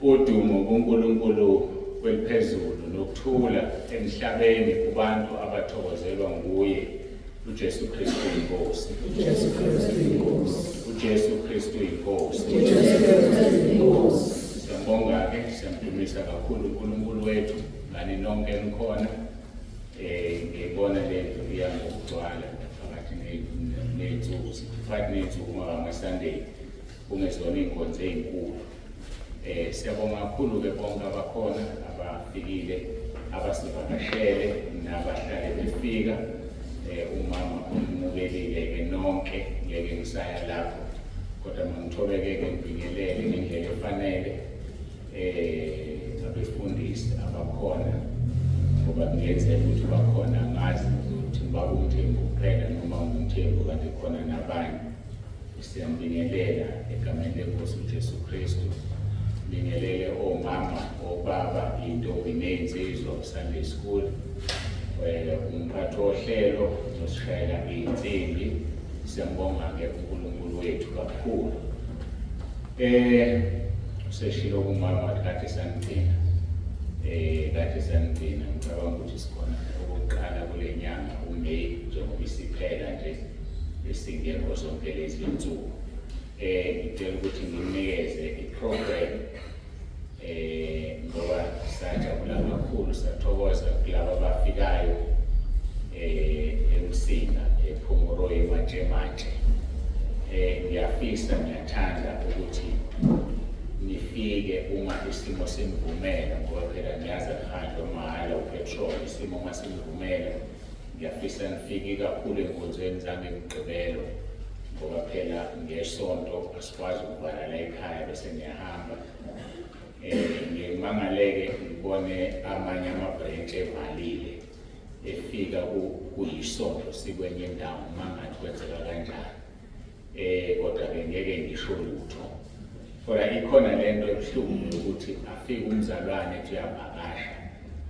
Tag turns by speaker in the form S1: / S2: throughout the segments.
S1: Udumo kuNkulunkulu kweliphezulu nokuthula emhlabeni kubantu abathokozelwa nguye uJesu Kristu inkosi.
S2: UJesu Kristu inkosi.
S1: UJesu Kristu inkosi.
S2: UJesu Kristu inkosi.
S1: Siyambonga ke, siyamdumisa kakhulu uNkulunkulu wethu ngani nonke enikhona. Ngiyibona le ndlu iya ngokugcwala phakathi ney'nsuku, sithi phakathi ney'nsuku uma ngama-Sunday kungezona iy'nkonzo ey'nkulu. Siyabonga kakhulu-ke bonke abakhona abafikile, abasivakashele nabahlale befika. Umama unimukelile-ke nonke, ngeke ngisaya lapho, kodwa mangithobeke-ke ngibingelele ngendlela efanele abefundisi abakhona, ngoba kungenzeka ukuthi bakhona, angazi ukuthi ubaba uMthembu kuphela noma uMthembu kanti khona nabanye. Siyambingelela egameni lenkosi uJesu Kristu. Bingelele omama, obaba, intombi nezinsizwa Sunday school. Umphathi wohlelo nosishayela insimbi. Siyambonga ke uNkulunkulu wethu kakhulu. Useshilo kumama wathi kade sanigcina. Kade sanigcina, ngicabanga ukuthi sikhona okokuqala kule nyanga uMay njengoba isiphela nje besingekho zonke lezi insuku. Ngicela ukuthi nginikeze iprogram ngoba sajabula kakhulu, sathokoza kulabo abafikayo eMsinga, ePhumuroyi, Matshe. Ngiyafisa, ngiyathanda ukuthi nifike uma isimo sinivumela, ngoba phela niyazi akuhanjwa mahhala upetrol, isimo uma sinivumela ngiyafisa nifike kakhulu enkonzweni zangemgqibelo, ngoba phela ngesonto asikwazi ukuvala la ekhaya bese niyahamba. Ngimangaleke ngibone amanye ama-branch evalile efika kuyisonto sikwenye indawo, mangathi kwenzeka kanjani. Kodwa ke ngeke ngisho lutho, kodwa ikhona lento ebuhlungu yokuthi afike umzalwane ethi uyavakasha,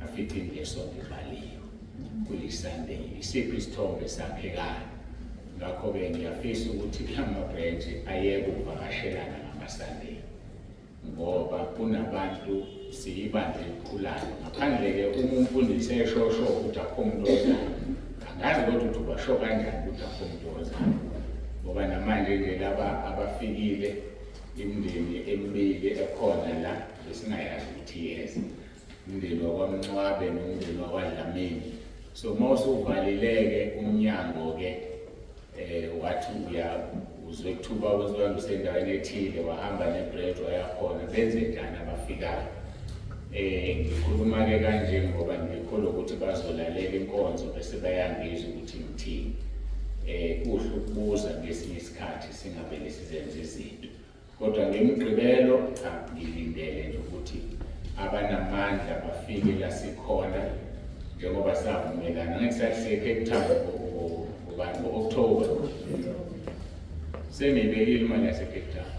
S1: afice indlu yesonto ivaliwe kuyi-Sunday. Isiphi isithombe sakhekayo? Ngakho-ke ngiyafisa ukuthi ama-branch ayeke ukuvakashelana ngama-Sunday, ngoba kunabantu siyibandla elikhulayo. Ngaphandle-ke uma umfundisi eshosho ukuthi akukho umuntu ozayo, angazi kodwa ukuthi ubasho kanjani ukuthi akukho umuntu ozayo, ngoba namanje nje laba abafikile imindeni emibili ekhona la besingayazi ukuthi iyeza, umndeni wakwaMncwabe nomndeni wakwaDlamini. So uma usuvalile-ke umnyango-ke wathi uya uzwe kuthiwa wenziwa usendaweni ethile, wahamba nebread wayakhona, benze njani abafikayo? Ngikhuluma-ke kanje ngoba ngikholwa ukuthi bazolalela inkonzo bese bayangizwa ukuthi ngithini. Kuhle ukubuza ngesinye isikhathi singavele sizenze izinto, kodwa ngemigqibelo cha, ngilindele nje ukuthi abanamandla bafike la sikhona njengoba savumelana. Ngeke sathi siye Cape Town ngobani, ngo-October. Sengiyibekile imali yase-Cape Town.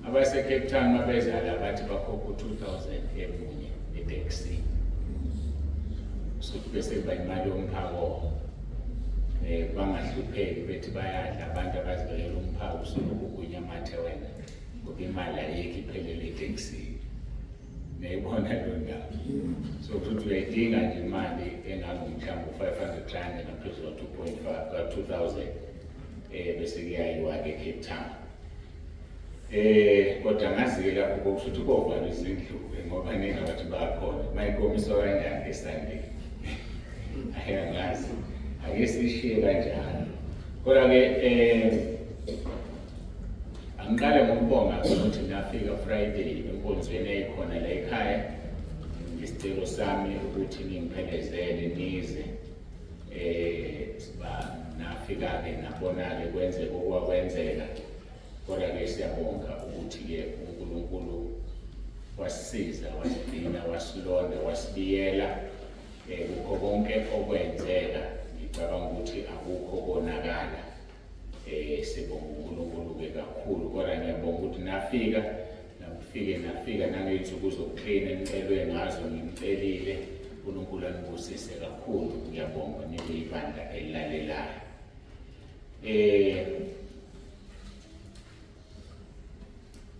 S1: Abase-Cape Town mabeza la bathi bakhokha u-2000 emunye etekisini, so bese kuba imali yomphako, bangahlupheki bethi bayadla abantu abazibekela umphako, usuloku ugwinya amathe wena ngoba imali ayikho, iphelele etekisini. Niyayibona leyo ndaba? So kusho uyayidinga nje imali engangomhlawumbe u-500 rand ngaphezu kwa-2.5 ka-2000, bese kuyayiwa-ke eCape Town. Kodwa ngazi-ke lapho kusho ukuthi kovalwa izindlu-ke, ngoba ningi abathi bakhona. Mayikomiswa kanjani ngeSunday? Ayangazi, ake sishiye kanjalo. Kodwa-ke angiqale ngokubonga ukuthi nafika Friday enkonzweni eyikhona la ekhaya. Ngisicelo sami ukuthi ningiphelezele nize siba nafika-ke nabona-ke kwenzeka okwakwenzeka. Kodwa-ke siyabonga ukuthi-ke uNkulunkulu wasisiza, wasigcina, wasilonda, wasibiyela kukho konke okwenzeka. Ngicabanga ukuthi akukho konakala. Sibonga uNkulunkulu-ke kakhulu. Kodwa ngiyabonga ukuthi nafika, nafike nafika nangey'nsuku zokuklina enicelwe ngazo, nginicelile. uNkulunkulu anibusise kakhulu. Ngiyabonga, nibe ibandla elilalelayo.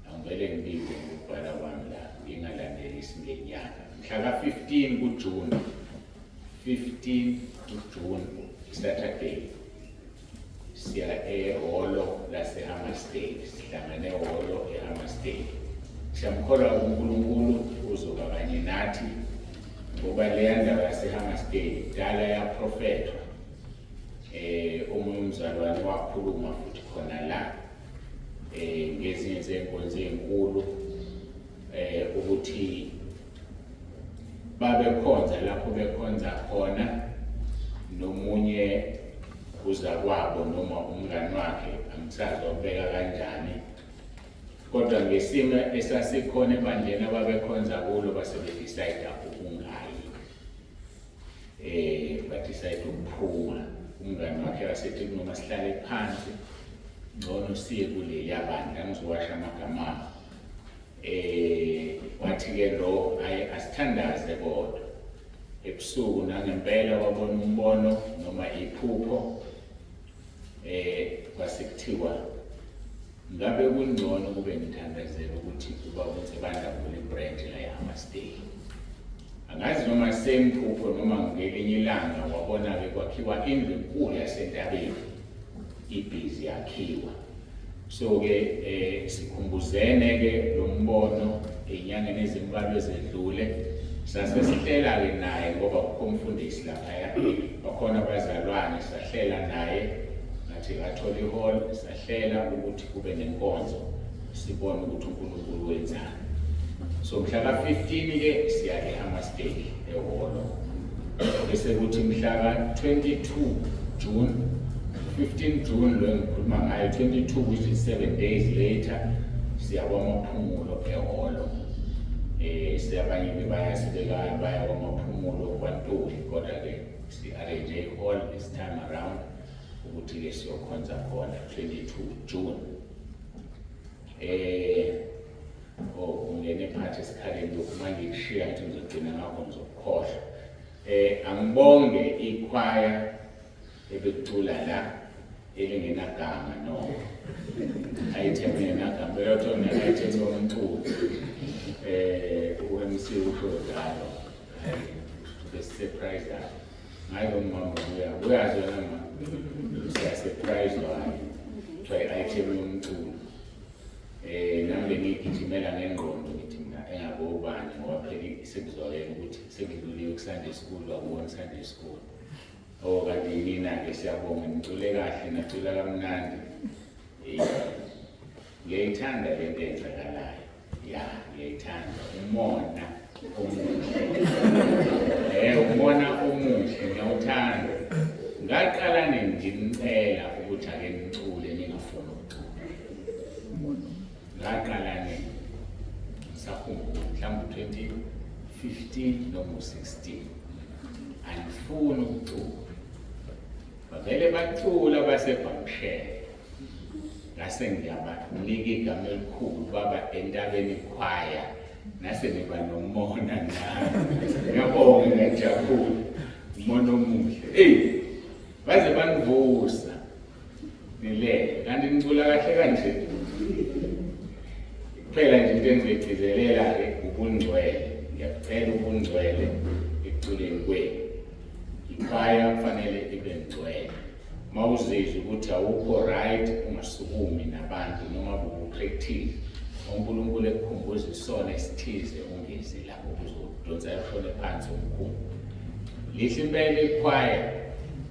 S1: Angivele ngibike Mhla ka-15 kuJune, 15 kuJune, Saturday, siya ehholo laseHammersdale, sihlangane ehholo eHammersdale. Siyamkholwa uNkulunkulu uzoba kanye nathi ngoba leya ndaba yaseHammersdale kudala yaprofethwa. Omunye umzalwane wakhuluma futhi khona la ngezinye zezinkonzo ezinkulu ukuthi babekhonza lapho bekhonza khona nomunye uzakwabo noma umngani wakhe, angisazi wakubeka kanjani, kodwa ngesimo esasikhona ebandleni ababekhonza kulo base bedecide ukungayi, badecide ukuphuma. Umngani wakhe wasethi noma sihlale phansi ngcono siye kuleliya bandla, angizowasha amagama abo. Wathi-ke lo ayi asithandaze kodwa ebusuku, nangempela wabona umbono noma iphupho, kwasekuthiwa ngabe kungcono kube ngithandazela ukuthi ubaba uNsibanda avule ibranch la eHammersdale. Angazi noma same phupho noma ngelinye ilanga wabona-ke kwakhiwa indlu enkulu yasentabeni, ibhizi yakhiwa. So-ke sikhumbuzene-ke lo mbono ey'nyangeni ezimbalwa ezedlule, sase sihlela-ke naye ngoba kukho umfundisi laphaya, bakhona abazalwane, sahlela naye ngathi ngathola ihall, sahlela ukuthi kube nenkonzo sibone ukuthi uNkulunkulu wenzani. So mhla ka-15 ke siya eHammersdale ehholo, bese kuthi mhla ka-22 June, 15 June lo engikhuluma ngayo, 22 which is 7 days later, siya kwaMaphumulo ehholo. Siyabanye ke bayasibeka baya kwaMaphumulo kwaNtuli, kodwa ke si-arrange ihall this time around ukuthi ke siyokhonza khona 22 June. Oh, ungene phakathi esikhaleni lokhu manje kushiya ngithi ngizogcina ngakho ngizokukhohlwa. Angibonge ikhwaya ebekucula la elingenagama, no item engenagama, belotho ne-item yomculo, u-MC usho njalo besisurprise ngayo umama uya uyazi wena ma siyasurprise wayo kuthiwa i-item yomculo. Nami bengiyigijimela ngengqondo ngithi mina engabe ubani, ngoba phela sekuzwakele ukuthi sekudluliwe ku-Sunday school, akuwona Sunday school. Oh, kanti yinina-ke, siyabonga, nicule kahle, nacula kamnandi. Ngiyayithanda le nto eyenzakalayo, ya, ngiyayithanda. Umona omuhle, umona omuhle ngiyawuthanda. Ngaqala nini nginicela ukuthi ake nicule ningafuni ukucula? Ngaqala nini? Ngisakhumbula mhlawumbe 2015 noma u-16, andifuni ukucula, bavele bacula basebhamshela, ngase ngiyabanika igama elikhulu, baba entabeni ikhwaya, nase niba nomona nami. Ngiyabonga, ngiyajabula, umona omuhle. Eyi, baze banivusa nilele kanti nicula kahle kanje. Kuphela nje into engizoyigcizelela-ke ubungcwele. Ngiyakucela ubungcwele ekuculeni kwenu. Ikhwaya kufanele ibe ngcwele. Uma uzizwa ukuthi awukho right, ungasukumi nabantu noma bukupractice. UNkulunkulu ekukhumbuza isono esithize, ungezi lapho kuzodonsa ushone phansi umkhumbi. Lihle impela ikhwaya,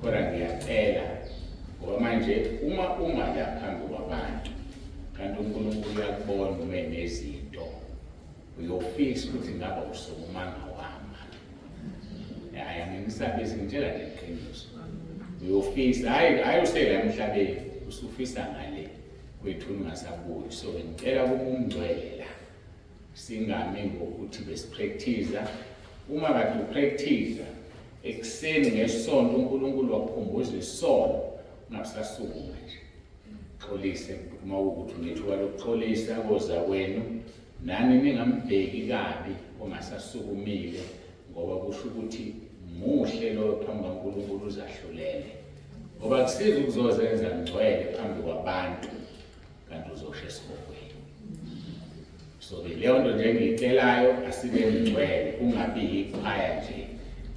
S1: kodwa ngiyacela ngoba manje uma uma la phambi kwabantu kanti uNkulunkulu uyakubona ume nezinto, uyofisa ukuthi ngabe usukumanga wama. Hayi, anginisabisi, ngitshela nje iqiniso. Uyofisa, hayi hayi, usela emhlabeni usufisa ngale kwethu ungasabuyi. So ngicela kuba ungcwele la, singami ngokuthi besipractice. Uma kade upractice ekuseni ngesonto uNkulunkulu wakukhumbuza isono, ungabusasukuma nje, xolise uma ukuthi unethuba lokuxolisa koza kwenu nani, ningambheki kabi ongasasukumile, ngoba kusho ukuthi muhle loyo phambi kaNkulunkulu, uzahlulele, ngoba kusiza ukuzozenza ngcwele phambi kwabantu kanti uzosha esihogweni. So ke leyo nto nje engiyicelayo, asibe ngcwele, kungabi yikhwaya nje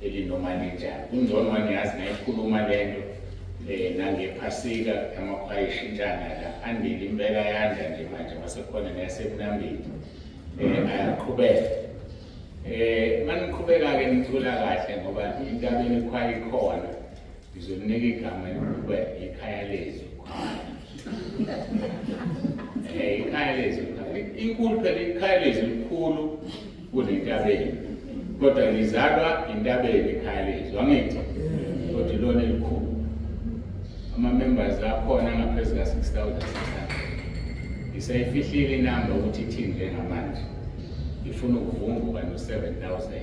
S1: elinoma linjani. Kungcono maniyazi nayikhuluma lento nangephasika amakhwaya ishintshana la andile impela, yanda nje manje masekhona neyasekunambili, ayaqhubeka. Maniqhubeka-ke nicula kahle ngoba intabeni ikhwaya ikhona, ngizoninika igama ukuba ikhaya lezwi khwaya. Ikhaya lezwi inkulu phela, ikhaya lezwi likhulu kunentabeni, kodwa lizalwa intabeni ikhaya lezwi, angithi? Kodwa ilona elikhulu, ama-members akhona angaphezu ka-6600. Ngisayifihlile inamba ukuthi ithini njengamanje, ngifuna ukuvumbuka no-7000,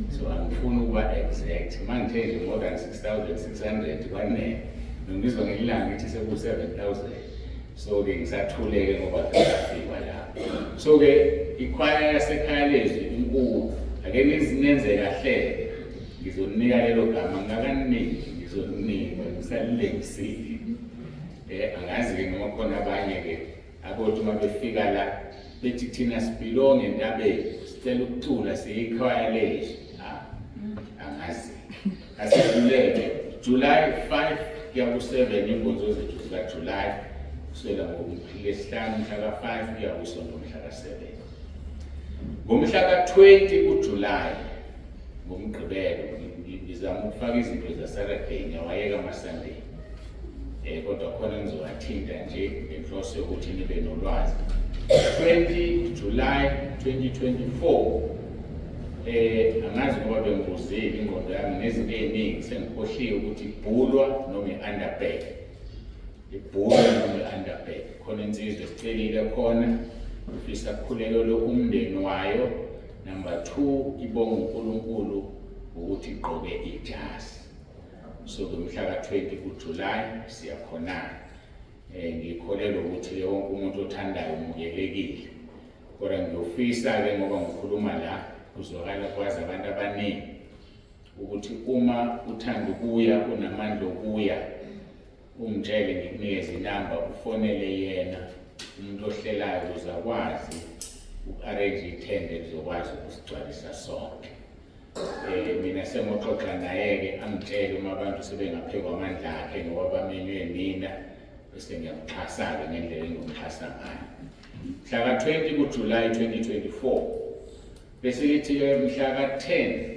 S1: so angifuni ukuba exact. Uma ngithe nje more than 6600 kwanele, ngizwa ngelilanga ngithi seku-7000. So-ke ngisathuleke ngoba kusafikwa lapho. So-ke ikhwaya yasekhaya lezwi inkulu, ake nenze kahle-ke, ngizoninika lelo gama ngingakaningi, ngizoninika ngisalilengisile. Angazi-ke noma khona abanye-ke abothi uma befika la bethi thina sibelonge entabeni, sicela ukucula siyikhwaya lezwi. Angazi, asidluleke. July 5 kuya ku-7 inkonzo zethu zikaJuly, kusukela ngolesihlanu mhla ka-5 kuya kwisonto mhla ka-7. Ngomhla ka-20 uJuly, ngomgqibelo, ngizama ukufaka izinto zaSaturday, ngiyawayeka ama-Sunday, kodwa khona ngizowathinta nje ngenhloso yokuthi nibe nolwazi. 20 July 2024, angazi ngoba bengibuzile ingqondo yami nezinto ey'ningi, sengikhohliwe ukuthi ibhulwa noma i-Underberg, ibhulwa noma i-Underberg. Khona insizwa esicelile khona, ufisa kukhulekele umndeni wayo. Number 2, ibonga uNkulunkulu ukuthi igqoke ijazi. So ngomhla ka-20 kuJuly siyakhona. Ngikholelwa ukuthi wonke umuntu othandayo umukelekile, kodwa ngiyofisa-ke ngoba ngikhuluma la kuzwakala kwazi abantu abaningi ukuthi uma uthanda ukuya, unamandla okuya, ungitshele ngikunikeze inamba, ufonele yena umuntu ohlelayo ukuze akwazi uku-arrange ithende lizokwazi ukusigcwalisa sonke. Mina sengoxoxa naye-ke, angitshele uma abantu sebengaphekwa amandla akhe ngoba bamenywe mina, bese ngiyamxhasa-ke ngendlela engomxhasa ngayo. Mhla ka-20 kuJuly 2024, bese kithi-ke mhla ka-10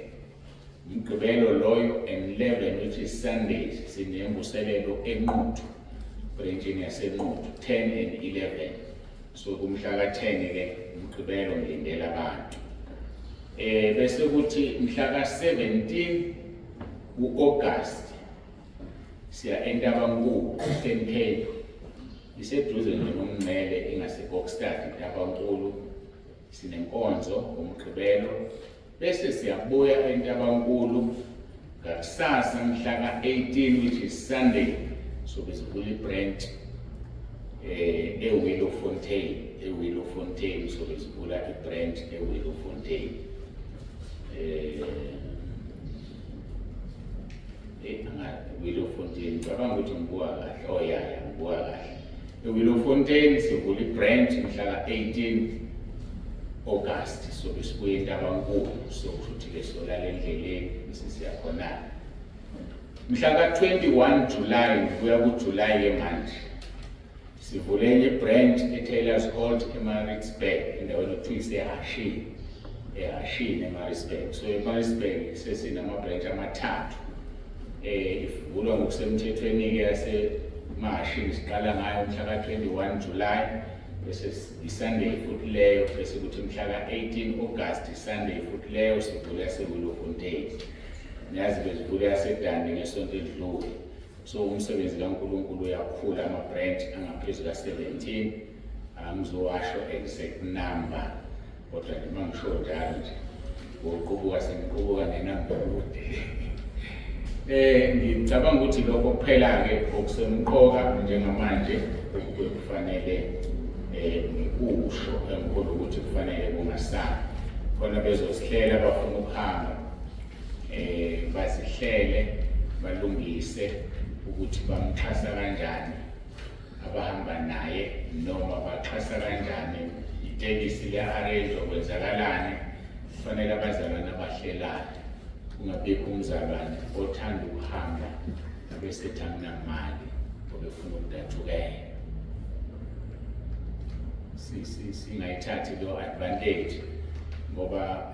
S1: Mgqibelo loyo and 11, which is Sundays, sinemvuselelo eNquthu, branchini yaseNquthu, 10 and 11. So kumhla ka-10 ke Mgqibelo ngilindela abantu. Bese kuthi mhla ka-17 ku-August siya eNtabankulu, Eastern Cape, iseduze nje nomngcele ingase-Kokstad iNtabankulu. Sinenkonzo ngomgqibelo, bese siyabuya eNtabankulu ngakusasa mhla ka-18, which is Sunday, so bezivula ibranch eWillowfontein, eWillowfontein. So bezivula ibranch eWillowfontein. Willowfontein, ngicabanga ukuthi ngibuka kahle. Oh ya, ngibuka kahle. eWillowfontein sivula ibranch mhla ka-18 August, so besibuye eNtabankulu, so kusho ukuthi-ke solala endleleni bese siyakhona mhla ka-21 July. Ngibuya kuJuly-ke manje, sivule enye ibranch e-Taylors Halt eMaritzburg, endaweni okuthiwa iseHashini, eHashini eMaritzburg. So eMaritzburg sesinama-branch amathathu. Ivulwa ngokusemthethweni-ke yaseMahashini, siqala ngayo mhla ka-21 July, bese iSunday futhi leyo, bese kuthi mhla ka-18 August, iSunday futhi leyo, sivule yaseWillowfontein. Niyazi bezivule yaseDundee ngesonto edlule. So umsebenzi kaNkulunkulu uyakhula, ama-branch angaphezu ka-17, angizowasho exact number, kodwa nje uma ngisho njalo nje ngoqubuka sengiqubuka nenamba kude. Ngicabanga ukuthi lokho kuphela-ke okusemqoka njengamanje okube kufanele ngikusho, engikhulu ukuthi kufanele kungasali khona bezosihlela abafuna ukuhamba, bazihlele, balungise ukuthi bamxhasa kanjani abahamba naye noma baxhasa kanjani. Itekisi liya-arrange kwenzakalani, kufanele abazalwane abahlelane, kungabikho umzalwane othanda ukuhamba bese ethi anginamali ngoba efuna ukudathukela. Singayithathi leyo advantage ngoba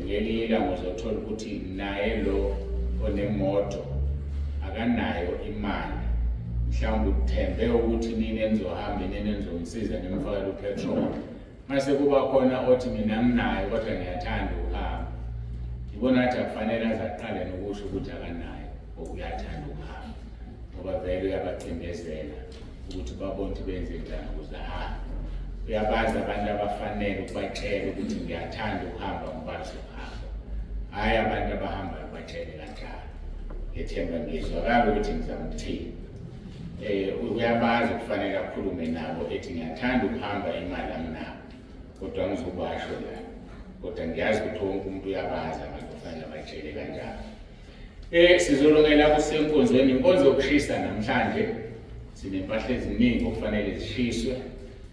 S1: ngelinye ilanga uzothola ukuthi naye lo onemoto akanayo imali, mhlawumbe uthembe ukuthi nini enizohamba, nini enizomsiza nimfakele upetrol, mase kuba khona othi mina nginayo kodwa ngiyathanda ukuhamba. Ngibona ngathi akufanele aze aqale nokusho ukuthi akanayo or uyathanda ukuhamba, ngoba vele uyabacindezela ukuthi babone ukuthi benze njani ukuze ahambe. Uyabazi abantu abafanele ukubatshela ukuthi ngiyathanda ukuhamba ngoba ngizohamba, hhayi abantu abahambayo batshele kanjalo. Ngethemba ngizwakala ukuthi ngizama ukuthini. Uyabazi kufanele akhulume nabo ethi ngiyathanda ukuhamba, imali anginayo, kodwa ngizobasho la, kodwa ngiyazi ukuthi wonke umuntu uyabazi abantu kufanele abatshele kanjalo. Sizolungela kusenkonzweni, inkonzo yokushisa namhlanje. Sinempahla eziningi okufanele zishiswe,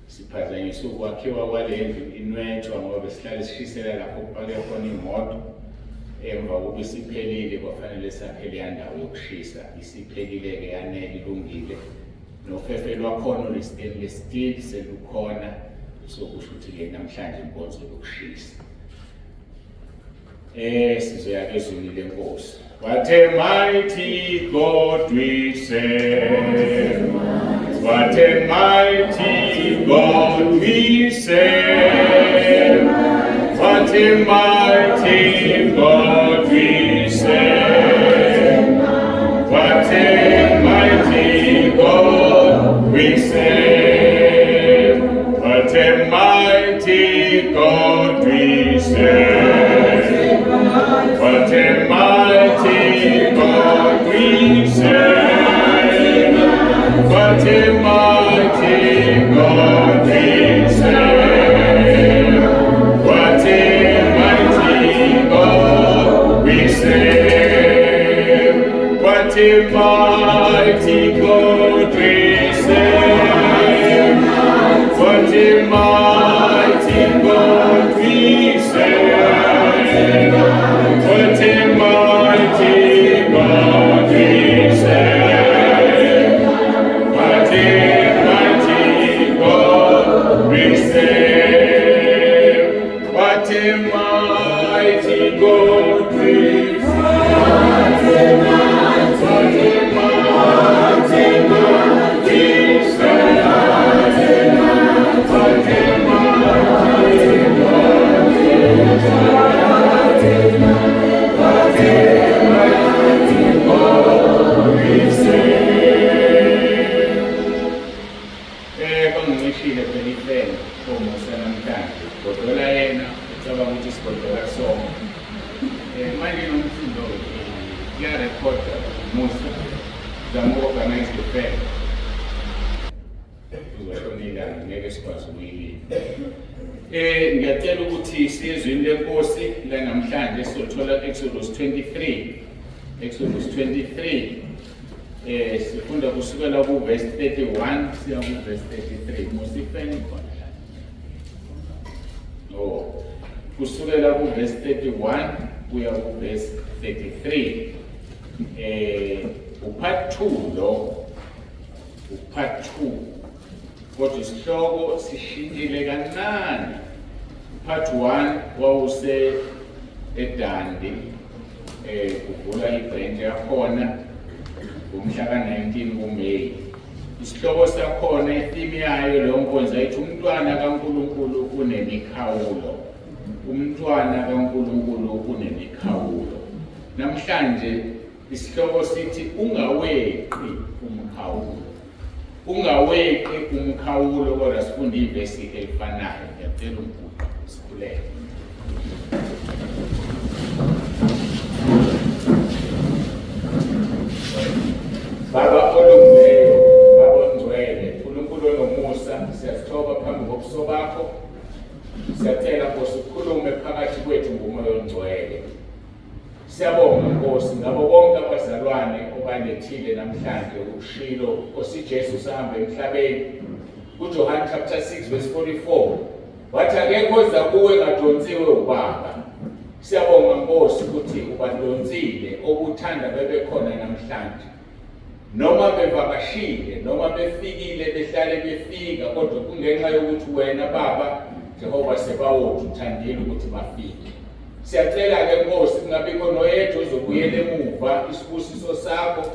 S1: siphazanyiswe ukwakhiwa kwale ndlu inwetshwa ngoba besihlale sishisela lapho kupake khona imoto. Emva kokuba isiphelile kwafanele sakhe leya ndawo yokushisa, isiphelile-ke yanele, ilungile, nofefe lwakhona olwe-stainless steel selukhona. So kusho ukuthi-ke namhlanje inkonzo yokushisa. Sizoya ezwini lenkosi. What a mighty God we serve. What a mighty God we serve. What a mighty God we serve. What a mighty God we serve. What a mighty God we serve. What a mighty God we serve. What a mighty God we serve. What a mighty God we serve. What a mighty God we serve. What a mighty God we serve. What a mighty God we serve. What a mighty God we serve. What a mighty God we serve. What a mighty God we serve. What a mighty God we serve. What a mighty God we serve. Bangincishile phela ifeni omusa namhlanje. Godola yena ucabanga ukuthi sigodola sonke. Manje nomsindo kuyarekhoda Musa. Zama uku-organize the fan. Uzoshona ilanga, ngeke sikwazi ukuyilinda. Ngiyacela ukuthi siye ezwini lenkosi la namhlanje, sizothola Exodus 23. Exodus 23. Sifunda kusukela ku verse 31 siya ku verse 33. Musa, ifeni khona la. Oh. Kusukela ku verse 31 kuya ku verse 33. Upart 2 lo. Upart 2. Kodwa isihloko sishintshile kancane. Part 1 wawuse eDundee, kuvulwa ibranch yakhona ngomhla ka-19 kuMay. Isihloko sakhona, itheme yayo leyo nkonzo ayithi umntwana kaNkulunkulu unemikhawulo. Umntwana kaNkulunkulu unemikhawulo. Namhlanje isihloko sithi ungaweqi umkhawulo. Ungaweqi umkhawulo, kodwa sifunda ivesi elifanayo. Ngiyacela umguqo sikhuleke. Baba olungileyo, Baba ongcwele, uNkulunkulu onomusa, siyazithoba phambi kobuso bakho. Siyacela Nkosi ukhulume phakathi kwethu ngoMoya oNgcwele. Siyabonga Nkosi ngabo bonke abazalwane obalethile namhlanje ushilo Nkosi Jesu sahamba emhlabeni. KuJohn chapter 6 verse 44. Wathi akekho oza kuwe ngadonsiwe ubaba. Siyabonga Nkosi ukuthi ubadonsile obuthanda bebekhona namhlanje. Noma bevakashile, noma befikile behlale befika kodwa kungenxa yokuthi wena Baba Jehova Sebawoti uthandile ukuthi bafike. Siyacela-ke Nkosi kungabikho noyedwa ozobuyela emuva isibusiso sakho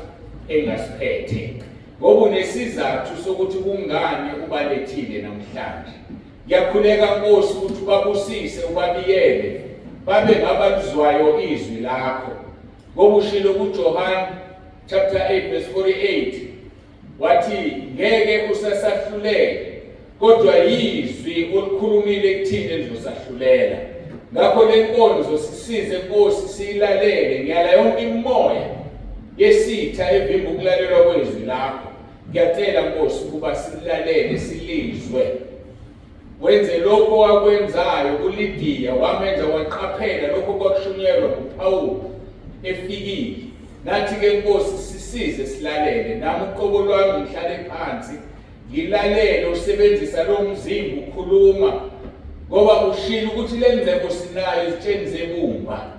S1: engasiphethe. Ngoba unesizathu sokuthi kungani ubalethile namhlanje. Ngiyakhuleka Nkosi ukuthi ubabusise ubabiyele babe ngabalizwayo izwi lakho. Ngoba ushilo kuJohane chapter 8 verse 48 wathi ngeke usasahlulele kodwa yizwi olikhulumile kuthina elizosahlulela. Ngakho le nkonzo sisize Nkosi siyilalele ngiyala yonke imimoya yesitha evimba ukulalelwa kwezwi lakho. Ngiyacela Nkosi ukuba silalele silizwe. Wenze lokho owakwenzayo kuLidiya, wamenza waqaphela lokho kwakushunyelwa nguPawulu efikile. Nathi-ke Nkosi sisize silalele, nami uqobo lwami ngihlale phansi ngilalele usebenzisa lo mzimba ukhuluma ngoba ushilo ukuthi le ngcebo sinayo ezitsheni zebumba.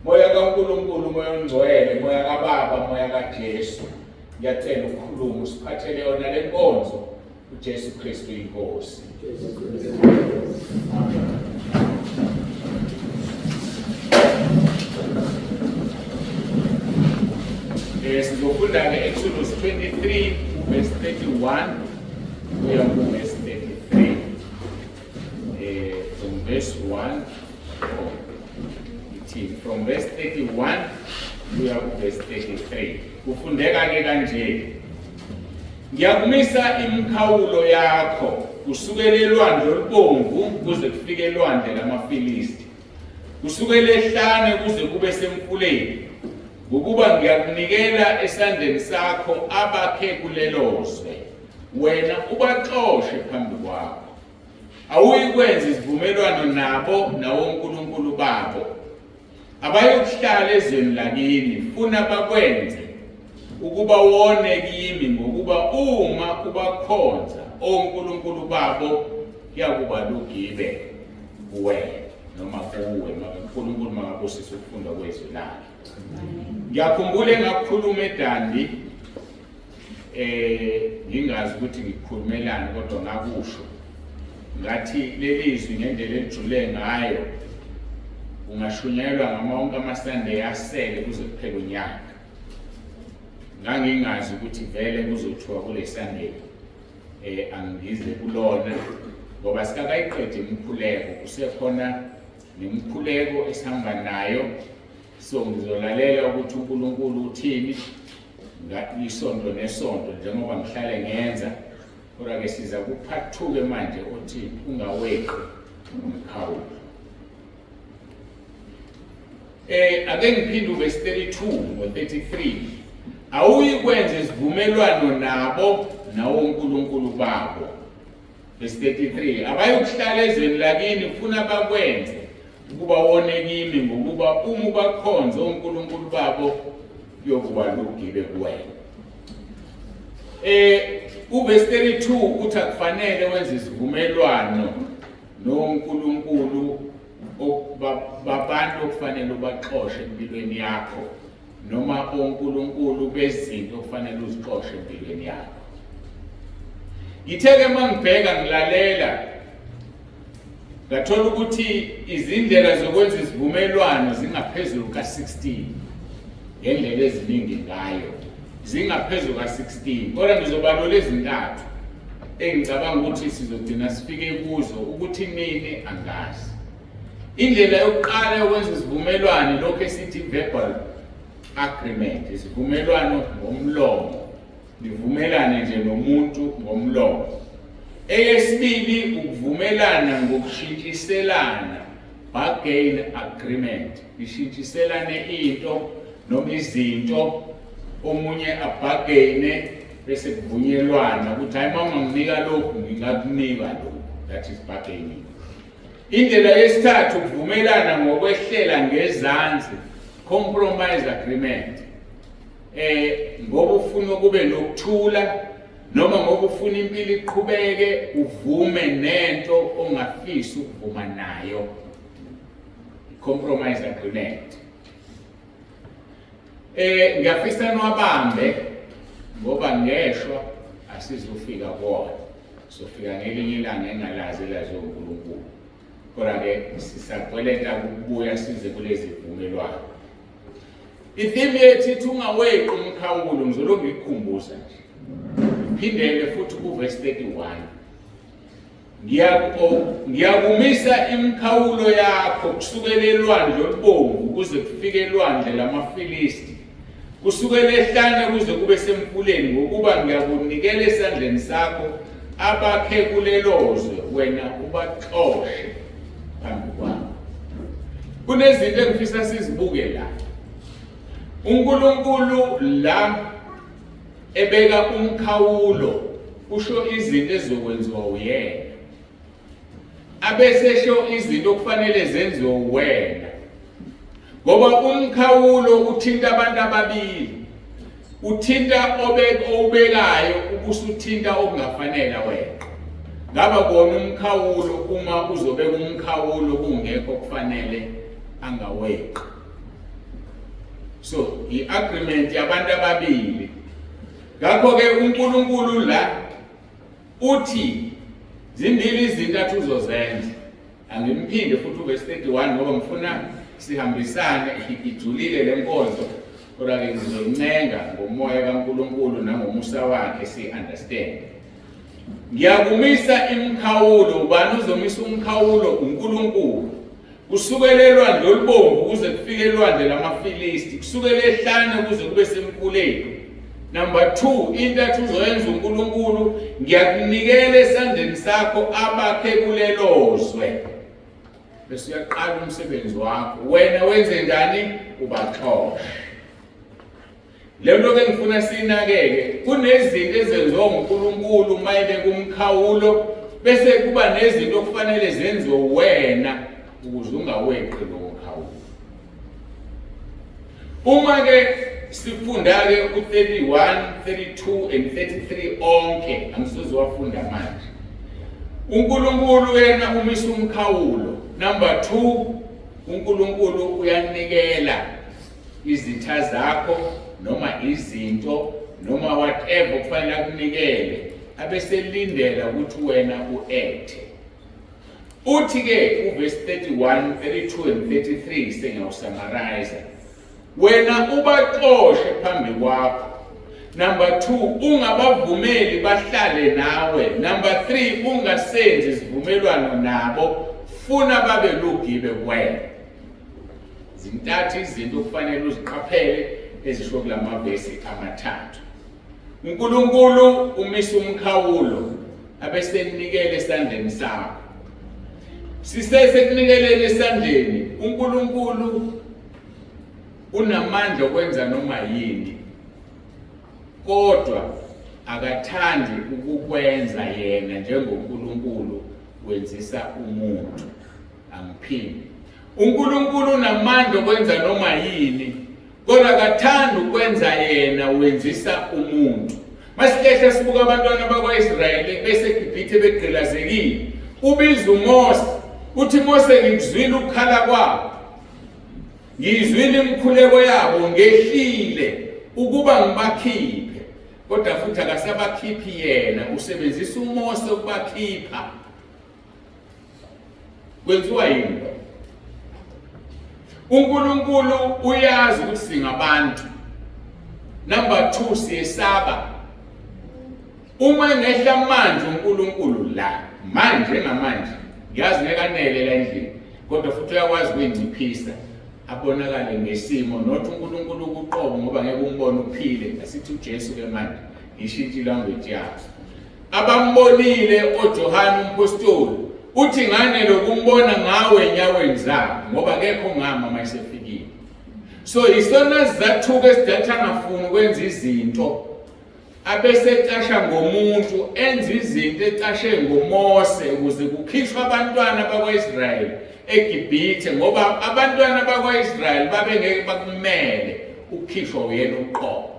S1: Moya kaNkulunkulu, Moya oNgcwele, Moya kaBaba, Moya kaJesu. Ngiyacela ukukhuluma usiphathele yona le nkonzo uJesu Kristu inkosi. Amen. Sizofunda ke Exodus 23 verse 31 kuya ku verse 33. From verse 1 ithi from verse 31 kuya ku verse 33. Kufundeka ke kanje. Ngiyakumisa imikhawulo yakho kusukela elwandle olubomvu kuze kufike elwandle lamaFilisti, kusukela ehlane kuze kube semfuleni, ngokuba ngiyakunikela esandleni sakho abakhe kulelo zwe, wena ubaxoshe phambi kwakho. Awuyikwenza izivumelwano nabo nawonkulunkulu babo. Abayokuhlala ezweni lakini, funa bakwenze ukuba wone kimi, ngokuba uma ubakhonza onkulunkulu babo kuyakuba lugibe kuwena noma kuwe. uNkulunkulu makabusise ukufunda kwezwi lakhe. Ngiyakhumbula engakukhuluma eDandi ngingazi ukuthi ngikhulumelani kodwa ngakusho ngathi leli zwi ngendlela elijule ngayo ungashunyayelwa ngama wonke amaSunday asele kuze kuphele unyaka. Ngangingazi ukuthi vele kuzothiwa kule Sunday angize kulona ngoba sikakayiqedi imikhuleko, kusekhona nemikhuleko esihamba nayo. So ngizolalela ukuthi uNkulunkulu uthini isonto nesonto njengoba ngihlale ngenza. Kodwa ke siza ku-part 2 ke manje othi ungaweqi umkhawulo. Ake ngiphinde uverse 32 no-33. Awuyikwenza isivumelwano nabo nawonkulunkulu babo. Verse 33. Abayokuhlala ezweni lakini funa bakwenze ukuba wone kimi, ngokuba uma ubakhonze onkulunkulu babo kuyokuba lugibe kuwena. Uverse 32 uthi akufanele wenze isivumelwano noNkulunkulu babantu okufanele ubaxoshe empilweni yakho noma onkulunkulu bezinto okufanele uzixoshe empilweni yakho. Ngithe-ke uma ngibheka ngilalela ngathola ukuthi izindlela zokwenza isivumelwano zingaphezulu ka-16 ngendlela eziningi ngayo zingaphezulu ka-16, kodwa ngizobalula ezintathu engicabanga ukuthi sizogcina sifike kuzo ukuthi nini angazi. Indlela yokuqala yokwenza isivumelwano lokho esithi verbal agreement, isivumelwano ngomlomo, nivumelane nje nomuntu ngomlomo. Eyesibili ukuvumelana ngokushintshiselana, bargain agreement, nishintshiselane into noma izinto, omunye abhagene bese kuvunyelwana ukuthi hayi uma unganginika lokhu ngingakunika lokhu, that is bargaining. Indlela yesithathu ukuvumelana ngokwehlela ngezansi, compromise agreement. Ngoba ufuna kube nokuthula Noma ngoba ufuna impilo iqhubeke uvume nento ongafisi ukuvuma nayo. Compromise agreement. Ngiyafisa niwabambe ngoba ngeshwa asizofika kuwona. Sofika ngelinye ilanga engalazi elaziwa uNkulunkulu. Kodwa ke sisakweleta ukubuya size kulezi vumelwano. Itheme yethu ithi ungaweqi umkhawulo, ngizolokhu ngikukhumbuza nje. Phindele futhi kuverse 31. Ngiyakumisa imikhawulo yakho kusukela elwandle olubomvu kuze kufike elwandle lamaFilisti, kusukela ehlane kuze kube semfuleni, ngokuba ngiyakunikela esandleni sakho abakhe kulelo zwe, wena ubaxoshe phambi kwakho. Kunezinto engifisa sizibuke la. uNkulunkulu la ebeka umkhawulo usho izinto ezizokwenziwa uyena, abesesho izinto okufanele zenziwe uwena, ngoba umkhawulo uthinta abantu ababili, uthinta owubekayo ubusuthinta okungafanele wena. Ngaba kona umkhawulo uma uzobeka umkhawulo kungekho kufanele angaweqi. So i-agreement yabantu ababili. Ngakho-ke uNkulunkulu la uthi zimbili izinto athi uzozenza. Angimphinde futhi uverse 31 ngoba ngifuna sihambisane, ijulile le nkonzo, kodwa-ke ngizoncenga ngomoya kaNkulunkulu nangomusa wakhe si-understand. Ngiyakumisa imikhawulo. Ubani uzomisa umkhawulo? uNkulunkulu. Kusukela elwandle olubomvu kuze kufike elwandle lamaFilisti, kusukela ehlane kuze kube semfuleni. Number 2, into athi uzoyenza uNkulunkulu, ngiyakunikela esandleni sakho abakhe kulelo zwe. Bese uyaqala umsebenzi wakho. Wena wenze njani? Ubaxoshe. Le nto ke ngifuna sinakeke, kunezinto ezenziwa uNkulunkulu uma ebeka umkhawulo, bese kuba nezinto okufanele zenziwe wena ukuze ungaweqi lowo mkhawulo. Uma ke sifunda ke u-31, 32 and 33 onke, angisuzowafunda manje. uNkulunkulu yena umisa umkhawulo. Number 2, uNkulunkulu uyanikela izitha zakho noma izinto noma whatever kufanele akunikele, abeselindela ukuthi wena uethe. Uthi ke uverse 31, 32 and 33 sengiyawusummarize. Wena ubaxoshe phambi kwakho. Number 2, ungabavumeli bahlale nawe. Number 3, ungasenzi isivumelwano nabo, funa babe lugibe kuwena. Zintathu izinto okufanele uziqaphele ezisho kulamavesi amathathu. uNkulunkulu umisa umkhawulo abesenikele esandleni sakho. Sisesekunikeleni esandleni, uNkulunkulu unamandla okwenza noma yini, kodwa akathandi ukukwenza yena njengoNkulunkulu wenzisa umuntu. Angiphinde. uNkulunkulu unamandla okwenza noma yini, kodwa akathandi ukwenza yena, wenzisa umuntu. Masihlehla sibuka abantwana bakwa-Israyeli beseGibhithe begqilazekile. Ubiza uMose, uthi Mose, ngikuzwile ukukhala kwabo, ngiyizwile imikhuleko yabo, ngehlile ukuba ngibakhiphe. Kodwa futhi akasabakhiphi yena, usebenzisa uMose ukubakhipha. Kwenziwa yini? uNkulunkulu uyazi ukuthi singabantu. Number 2, siyesaba. Uma engehla manje uNkulunkulu la, manje ngamanje, ngiyazi ngeke anele la endlini, kodwa futhi uyakwazi ukuyinciphisa abonakale ngesimo, not uNkulunkulu ukuqobo, ngoba ngeke umbone uphile. Asithi uJesu ke manje, ngishintshe ilanguage yakhe. Abambonile oJohane umpostoli uthi ngane lokumbona ngawe enyaweni zabo, ngoba akekho ngama uma esefikile. So isona sizathuka esidatha angafuni ukwenza izinto, abesecasha ngomuntu, enza izinto ecashe ngoMose ukuze kukhishwe abantwana bakwa-Israyeli eGibhithe, ngoba abantwana bakwa-Israyeli babengeke bakumele ukukhishwa uyena uqobo.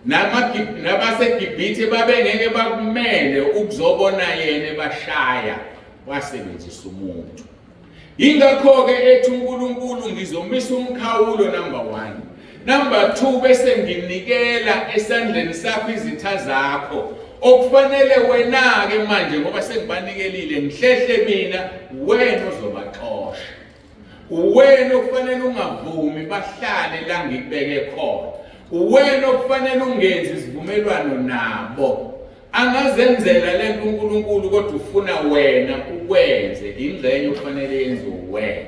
S1: NabaseGibhithe babengeke bakumele ukuzobona yena ebashaya, wasebenzisa umuntu. Yingakho-ke ethi uNkulunkulu ngizomisa umkhawulo number 1. Number 2 bese nginikela esandleni sakho izitha zakho. Okufanele wena-ke manje ngoba sengibanikelile ngihlehle mina wena ozobaxosha. Uwena okufanele ungavumi bahlale la ngikubeke khona. Uwena okufanele ungenzi isivumelwano nabo. Angazenzela lento uNkulunkulu kodwa ufuna wena ukwenze ingxenye okufanele yenziwe uwena.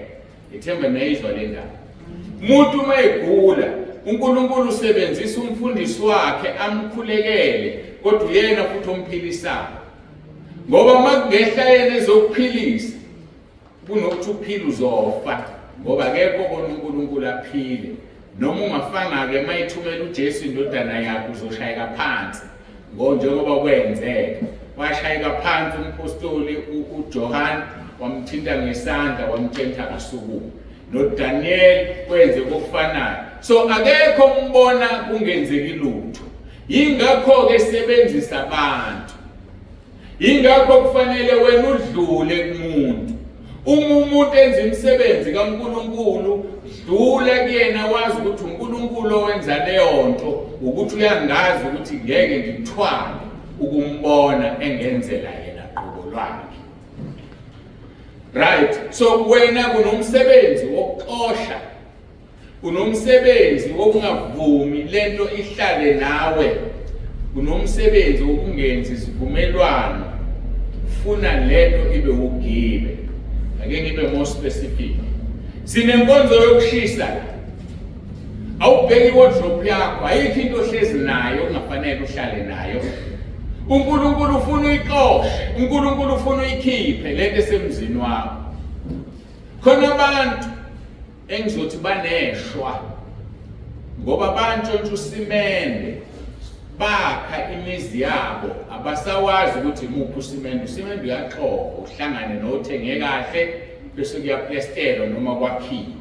S1: Ngithemba nayizwa le ndaba. Umuntu uma egula uNkulunkulu usebenzisa umfundisi wakhe amkhulekele kodwa uyena futhi omphilisayo. Ngoba uma kungehla yena ezokuphilisa kunokuthi uphile uzofa ngoba akekho obona uNkulunkulu aphile noma ungafanga-ke uma ethumela uJesu indodana yakhe uzoshayeka phansi njengoba kwenzeka washayeka phansi umphostoli uJohn wamthinta ngesandla wamtshentha kasukuma noDaniel kwenze kokufanayo so akekho umbona kungenzeki lutho yingakho-ke sebenzisa abantu Yingakho kufanele wena udlule kumuntu. Uma umuntu enza imisebenzi kaNkulunkulu, dlula kuyena wazi ukuthi uNkulunkulu owenza leyo nto, ukuthi uyangazi ukuthi ngeke ngikuthwale ukumbona engenzela yena qobo lwakhe. Right, so wena kunomsebenzi wokuxosha Unomsebenzi wokungavumi lento ihlale nawe. Unomsebenzi wokungenzi isivumelwano. Funa lento ibe ugibe. Ake ngibe more specific. Sinenkonzo yokushisa la. Awubheki iwardrobe yakho, ayikho into ohlezi nayo okungafanele uhlale nayo. uNkulunkulu ufuna uyixoshe, uNkulunkulu ufuna uyikhiphe lento esemzini wakho. Khona abantu engizothi baneshwa ngoba bantshontsha usimende bakha imizi yabo abasawazi ukuthi imuphi usimende usimende uyaxova uhlangane nothenge kahle bese kuyaplestelwa noma kwakhiwe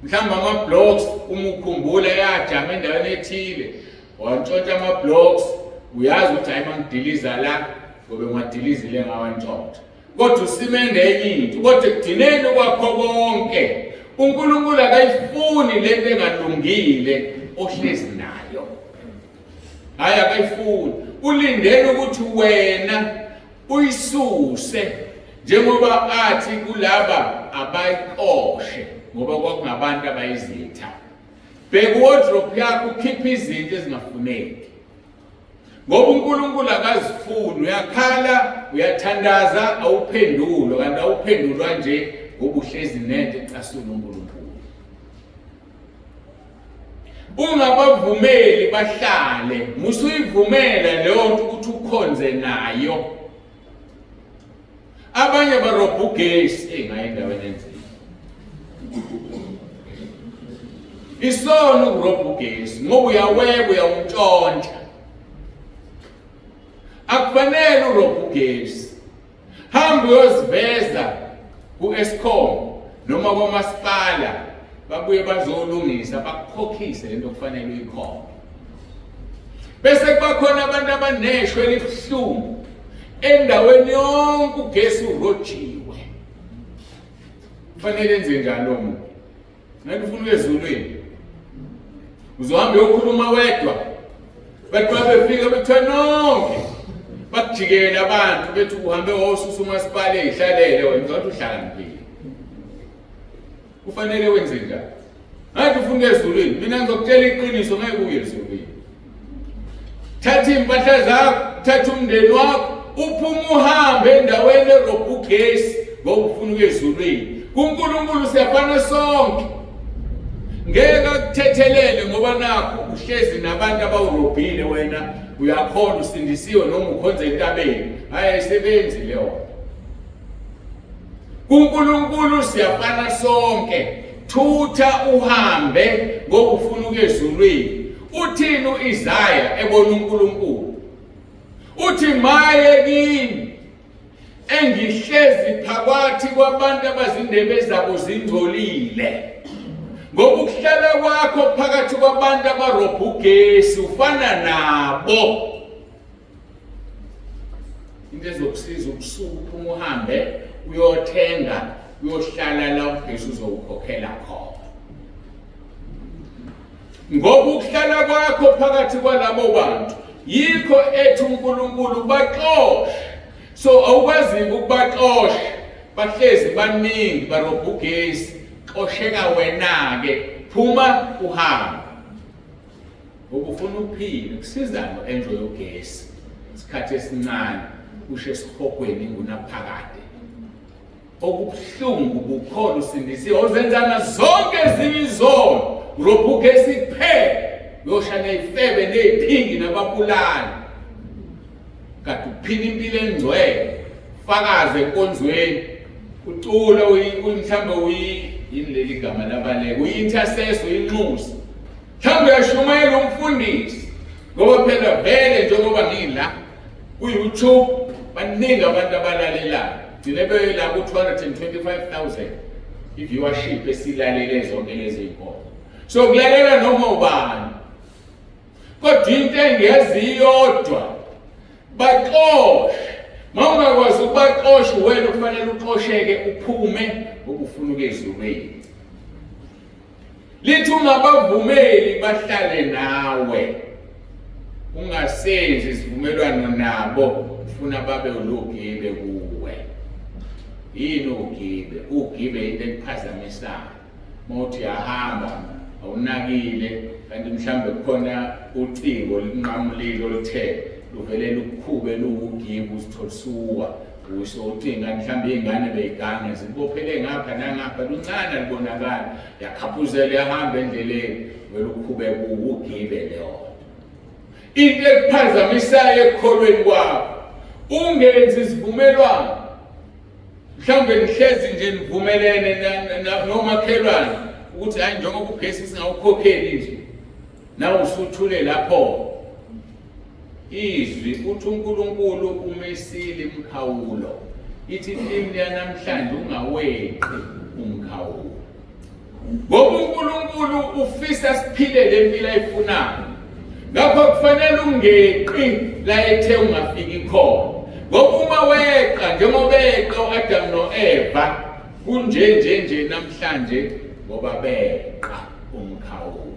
S1: mhlawumbe ama-blocks uma ukhumbula yajama endaweni ethile wantshontsha ama-blocks uyazi ukuthi hhayi mangidiliza la ngobe ngiwadilizile ngawantshontsha kodwa usimende enye into kodwa ekugcineni kwakho konke uNkulunkulu akayifuni lento engalungile ohlezi nayo hayi akayifuni ulindele ukuthi wena uyisuse njengoba athi kulaba abayixoshe ngoba kwakungabantu abayizitha bheka wardrobe yakho ukhiphe izinto ezingafuneki Ngoba uNkulunkulu akazifuni, uyakhala, uyathandaza, awuphendulwa, kanti awuphendulwa nje ngoba uhlezi nento ecasula uNkulunkulu. Ungabavumeli bahlale, musuyivumela leyo nto ukuthi ukhonze nayo. Abanye barobha ugesi, eyi ngaye endaweni enzima. Isono ukurobha ugesi ngoba uyaweba uyawuntshontsha. Akufanele urobhe ugesi. Hamba uyoziveza ku-Eskom noma kwamasipala babuye bazolungisa bakukhokhise lento okufanele uyikhokhe. Bese kuba khona abantu abaneshwe elibuhlungu endaweni yonke ugesi urojiwe. Kufanele enze njani lo muntu? Ngeke ufuna uye ezulwini. Uzohamba uyokhuluma wedwa. Bathi babefika bethiwa nonke bakujikele abantu bethi uhambe wosusa umasipala eyihlalele wena uzothi uhlakaniphile. Kufanele wenze njani? Ngathi ufuna ezulwini, mina ngizokutshela iqiniso ngeke uye ezulwini. Thatha iy'mpahla zakho, thatha umndeni wakho, uphume uhambe endaweni erobha ugesi ngoba ufuna ukuya ezulwini. KuNkulunkulu siyafana sonke. Ngeke akuthethelele ngoba nakho uhlezi nabantu abawurobhile wena uyakhona usindisiwe noma ukhonza entabeni. Hayi ayisebenzi leyo. KuNkulunkulu siyafana sonke. Thutha uhambe ngoba ufuna ukuya ezulwini. Uthini uIsaya ebona uNkulunkulu? Uthi maye kimi engihlezi phakathi kwabantu abazindebe zabo zingcolile. Ngoba ukuhlala kwakho phakathi kwabantu abarobha ugesi ufana nabo. Into ezokusiza ukusuka uphuma uhambe uyothenga uyohlala la ugesi uzowukhokhela khona. Ngoba ukuhlala kwakho phakathi kwalabo bantu yikho ethi uNkulunkulu baxoshe. So awukwazi ukubaxosha bahlezi baningi barobha ugesi xosheka wena-ke phuma uhambe ngoba ufuna ukuphila kusizani u-enjoy ugesi isikhathi esincane ushe esihogweni ingunaphakade okubuhlungu bukhona usindisiwe ozenzana zonke ezinye izono urobha ugesi kuphela uyosha ney'febe ney'phingi nababulali kade uphila impilo engcwele fakaze enkonzweni ucula mhlawumbe yini leli gama labaleka uyi-intercessor uyinxusa mhlawumbe uyashumayela umfundisi ngoba phela vele njengoba ngila ku-youtube baningi abantu abalalelayo gcine bela ku-225 000 i-viewership esilalele zonke lezi iy'nkonzo so kulalela noma ubani Kodwa into engiyazi iyodwa baxoshe. Mawungakwazi ukubaxosha wena kufanele uxosheke uphume ngoba ufuna ukuya ezulwini. Lithi ungabavumeli bahlale nawe. Ungasenzi isivumelwano nabo ufuna babe ulugibe kuwe. Yini ugibe? Ugibe into ekuphazamisayo. Mawuthi uyahamba awunakile kanti mhlawumbe kukhona ucingo olunqamulile oluthe luvele lukhube luwugibe uzithole usuwa usho ucinga mhlawumbe iy'ngane beyigange zibophele ngapha nangapha luncane alubonakali yakhaphuzela uyahamba endleleni vele ukhube kuwugibe leyo into ekuphazamisayo ekukholweni kwakho ungenzi isivumelwano mhlawumbe nihlezi nje nivumelene nomakhelwane ukuthi hayi njengoba ugesi singawukhokheli nje nawe usuthule lapho izwi uthi uNkulunkulu umisile imkhawulo ithi theme yanamhlanje ungaweqi umkhawulo Ngoba uNkulunkulu ufisa siphile le mpilo ayifunayo. Ngakho kufanele ungeqi la ethe ungafiki khona. Ngoba uma weqa njengoba eqa u-Adamu no-Eva kunje nje nje namhlanje ngoba beqa umkhawulo.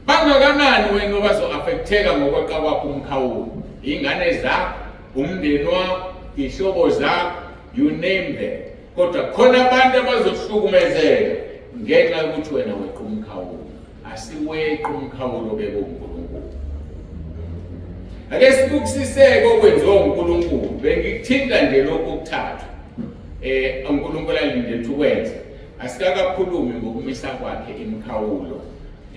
S1: Bangakanani wena obazo-affecteka ngokweqa kwakho umkhawulo? Iy'ngane zakho, umndeni wakho, iy'hlobo zakho, you name them. Kodwa khona abantu abazohlukumezeka ngenxa yokuthi wena weqa umkhawulo. Asiweqi umkhawulo obekwe uNkulunkulu. Ake sibukisiseke okwenziwa uNkulunkulu. Bengikuthinta nje lokhu okuthathu uNkulunkulu alindele ukuthi ukwenze. Asikakakhulumi ngokumisa kwakhe imikhawulo.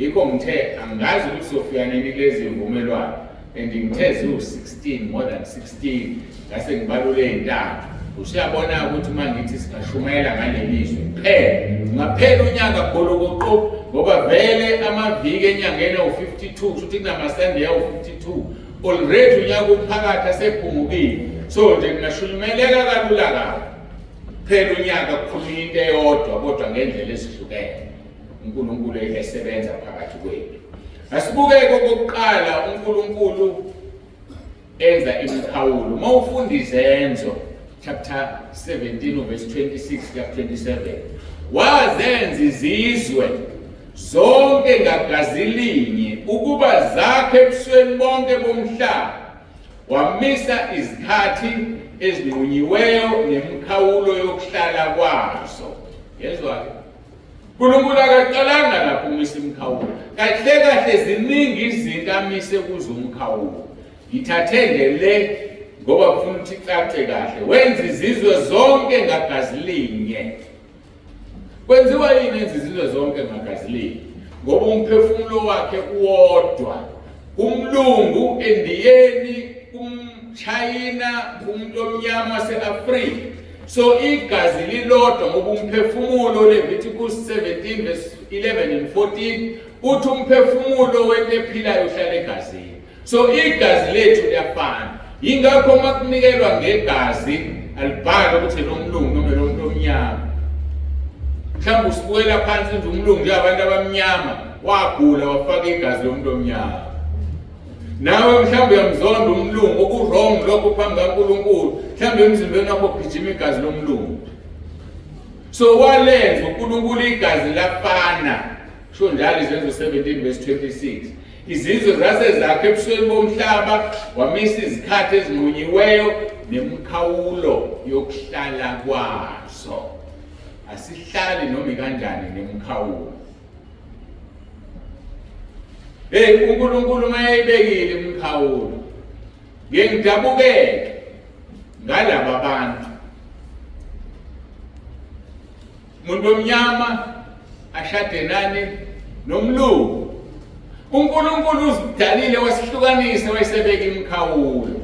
S1: Yikho ngithe angazi ukuthi sofika nini kulezi mvumelwano and ngithe ziwu-16 more than 16 ngase ngibalule ey'ntathu usuyabona ukuthi uma ngithi singashumayela ngaleli zwi kuphela ungaphela unyaka golokoqo ngoba vele amaviki enyangeni awu-52 kusho ukuthi kunamasande awu-52 already unyaka uphakathi asephungukile so nje kungashumeleka kalula kabi phela unyaka kukhulunywa into eyodwa kodwa ngendlela ezihlukene uNkulunkulu esebenza phakathi kwethu. Asibukeke okokuqala uNkulunkulu enza imikhawulo. Uma ufunda izenzo chapter 17 verse 26 kuya 27 wazenza izizwe zonke ngagazi linye ukuba zakhe ebusweni bonke bomhlaba wamisa izikhathi ezinqunyiweyo nemikhawulo yokuhlala kwazo yezwa-ke uNkulunkulu akaqalanga lapho umisa imikhawulo. Kahle kahle ziningi izinto amise kuzo umkhawulo. Ngithathe nje le ngoba kufuna ukuthi icace kahle. Wenza izizwe zonke ngagazi linye. Kwenziwa yini enza izizwe zonke ngagazi linye? Ngoba umphefumulo wakhe uwodwa. Kumlungu endiyeni kumchayina kumuntu omnyama wase-Afrika So igazi lilodwa ngoba umphefumulo Leviticus 17 verse 11 and 14 uthi umphefumulo wento ephilayo uhlala egazini. So igazi lethu liyafana. Yingakho uma kunikelwa ngegazi alibhali ukuthi lomlungu noma lomuntu omnyama. Mhlawumbe usibukela phansi nje umlungu njengabantu abamnyama, wagula wafaka igazi lomuntu omnyama. Nawe mhlawumbe uyamzonda umlungu, oku-wrong lokho phambi kaNkulunkulu. Mhlawumbe emzimbeni wakho kugijima igazi lomlungu. So walenza uNkulunkulu igazi lafana. Kusho njalo Izenzo 17 verse 26. Izizwe zase zakhe ebusweni bomhlaba, wamisa izikhathi ezinqunyiweyo nemikhawulo yokuhlala kwazo. Asihlali noma ikanjani nemikhawulo. Hey, uNkulunkulu mayeyibekile imikhawulo. Ngeke ngidabukeke ngalaba bantu. Umuntu omnyama ashade nani nomlungu. uNkulunkulu uzidalile wasihlukanisa wayesebeka imikhawulo.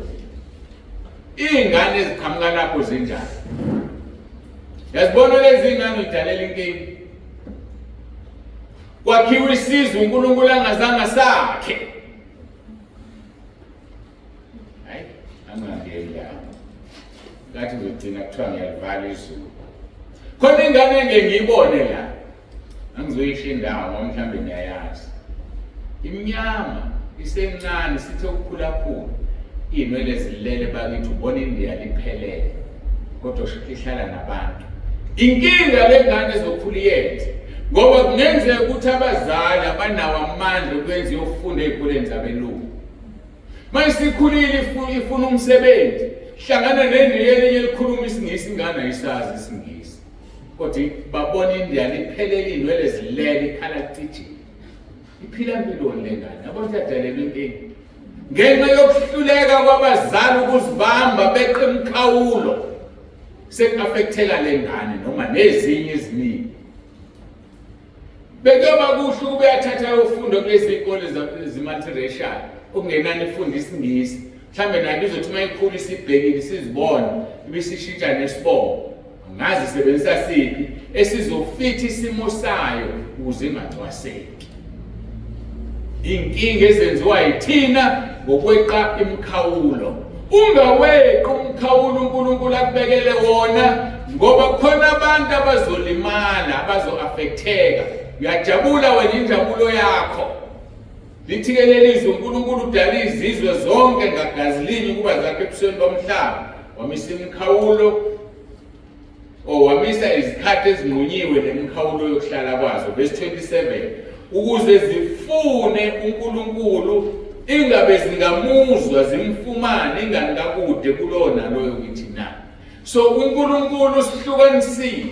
S1: Iy'ngane eziqhamuka lapho zinjani? Yazibona lezi ngane uyidalela inkinga. Kwakhiwa isizwe uNkulunkulu angazange sakhe. Hayi, angangeni lapho. Ngathi ngizogcina kuthiwa ngiyalivala izulu. Khona ingane engeke ngiyibone la. Angizoyisho indawo ngoba mhlawumbe niyayazi. Imnyama isencane sithe ukukhulakhula. Iy'nwele zilele bakithi ubona indiya liphelele. Kodwa ihlala nabantu. Inkinga le ngane ezokhula iyenze ngoba kungenzeka ukuthi abazali abanawo amandla okwenza iyofunda ey'koleni zabelungu. Mayisikhulile ifuna umsebenzi, hlangana nendiya elinye elikhuluma isiNgisi, ingane ayisazi isiNgisi. Kodwa babona indiya liphelele iy'nwele zilele ikhala cijile. Iphila mpiloni le ngane, yabona ukuthi yadalelwa inkinga. Ngenxa yokuhluleka kwabazali ukuzibamba beqe imikhawulo, seku-affecteka le ngane noma nezinye eziningi. Bekuyoba kuhle ukube yathatha ayofunda kulezi zikole zi-multiracial okungenani ifunde isiNgisi. Mhlawumbe nayo izothi uma ikhula isibhekile isizibona ibisishintsha nesibongo. Angazi isebenzisa siphi esizofitha isimo sayo ukuze ingacwaseki. Inkinga ezenziwa yithina ngokweqa imikhawulo. Ungaweqi umkhawulo uNkulunkulu akubekele wona ngoba khona abantu abazolimala, abazo-affecteka. Uyajabula wena injabulo yakho. Lithi-ke leli zwi uNkulunkulu udala izizwe zonke ngagazi linye ukuba zakhe ebusweni bomhlaba. Wamisa imikhawulo O wamisa izikhathi ezinqunyiwe nemikhawulo yokuhlala kwazo. Verse 27 ukuze zifune uNkulunkulu ingabe zingamuzwa zimfumane ingani kakude kulowo naloyo kithi na. So uNkulunkulu usihlukanisile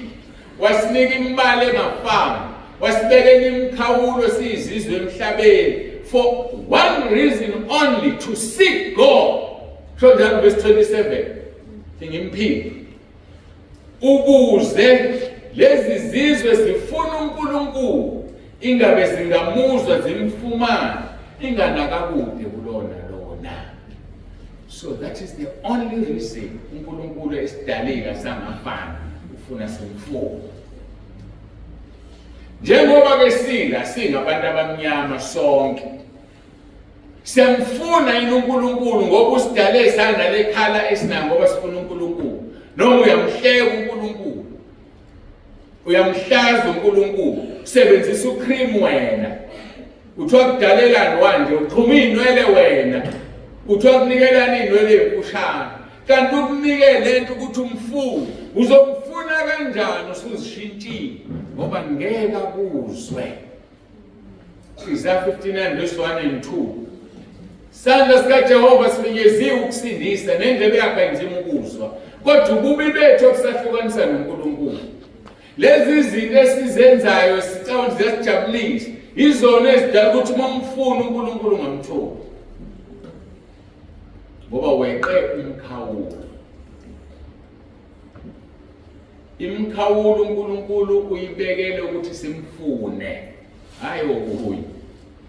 S1: wasinika imibala engafani wasibekela imikhawulo siyizizwe emhlabeni for one reason only, to seek God. Sho njalo verse 27 ngimphinde ukuze lezi zizwe zifuna uNkulunkulu ingabe zingamuzwa zimfumane inganakakude kulona lona. So that is the only reason uNkulunkulu esidalile asangafani, ufuna simfune. Njengoba ke sila singabantu abamnyama sonke Siyamfuna yini uNkulunkulu ngoba usidale sanale khala esinayo ngoba sifuna uNkulunkulu? Noma uyamhleka uNkulunkulu? Uyamhlaza uNkulunkulu? Sebenzisa ucream wena. Uthiwa kudalelani wanje uxhuma iy'nwele wena. Uthiwa kunikelani iy'nwele ey'mfushane. Kanti ukunike lento ukuthi umfune. Uzomfuna kanjani usuzishintshile? Ngoba ngeke akuzwe. Isaiah 59 verse 1 and 2. Sandla sikaJehova sifinyeziwe ukusindisa nendlebe yakhe ayinzima ukuzwa. Kodwa ububi bethu obusahlukanisa noNkulunkulu. Lezi zinto esizenzayo sicabanga ziyasijabulisa. Izona ezidala ukuthi uma umfuna uNkulunkulu ungamtholi. Ngoba weqe umkhawulo. Imikhawulo uNkulunkulu uyibekele ukuthi simfune, hhayi okunye.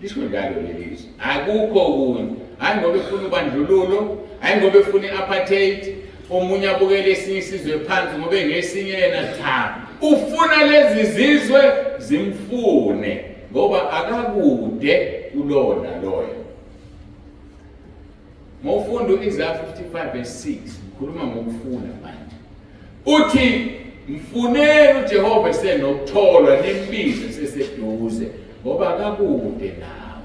S1: Lisho njalo leli zwi, akukho okunye. Hhayi ngoba efuna ubandlululo, hhayi ngoba efuna i-apartheid, omunye abukele esinye isizwe phansi ngoba engesinye yena. Cha, ufuna lezi zizwe zimfune ngoba akakude kulowo naloyo. Mawufunda u-Isaya 55 verse 6 ngikhuluma ngokufuna manje. Uthi Mfuneni uJehova esenokutholwa nimbize seseduze ngoba kakude nawe.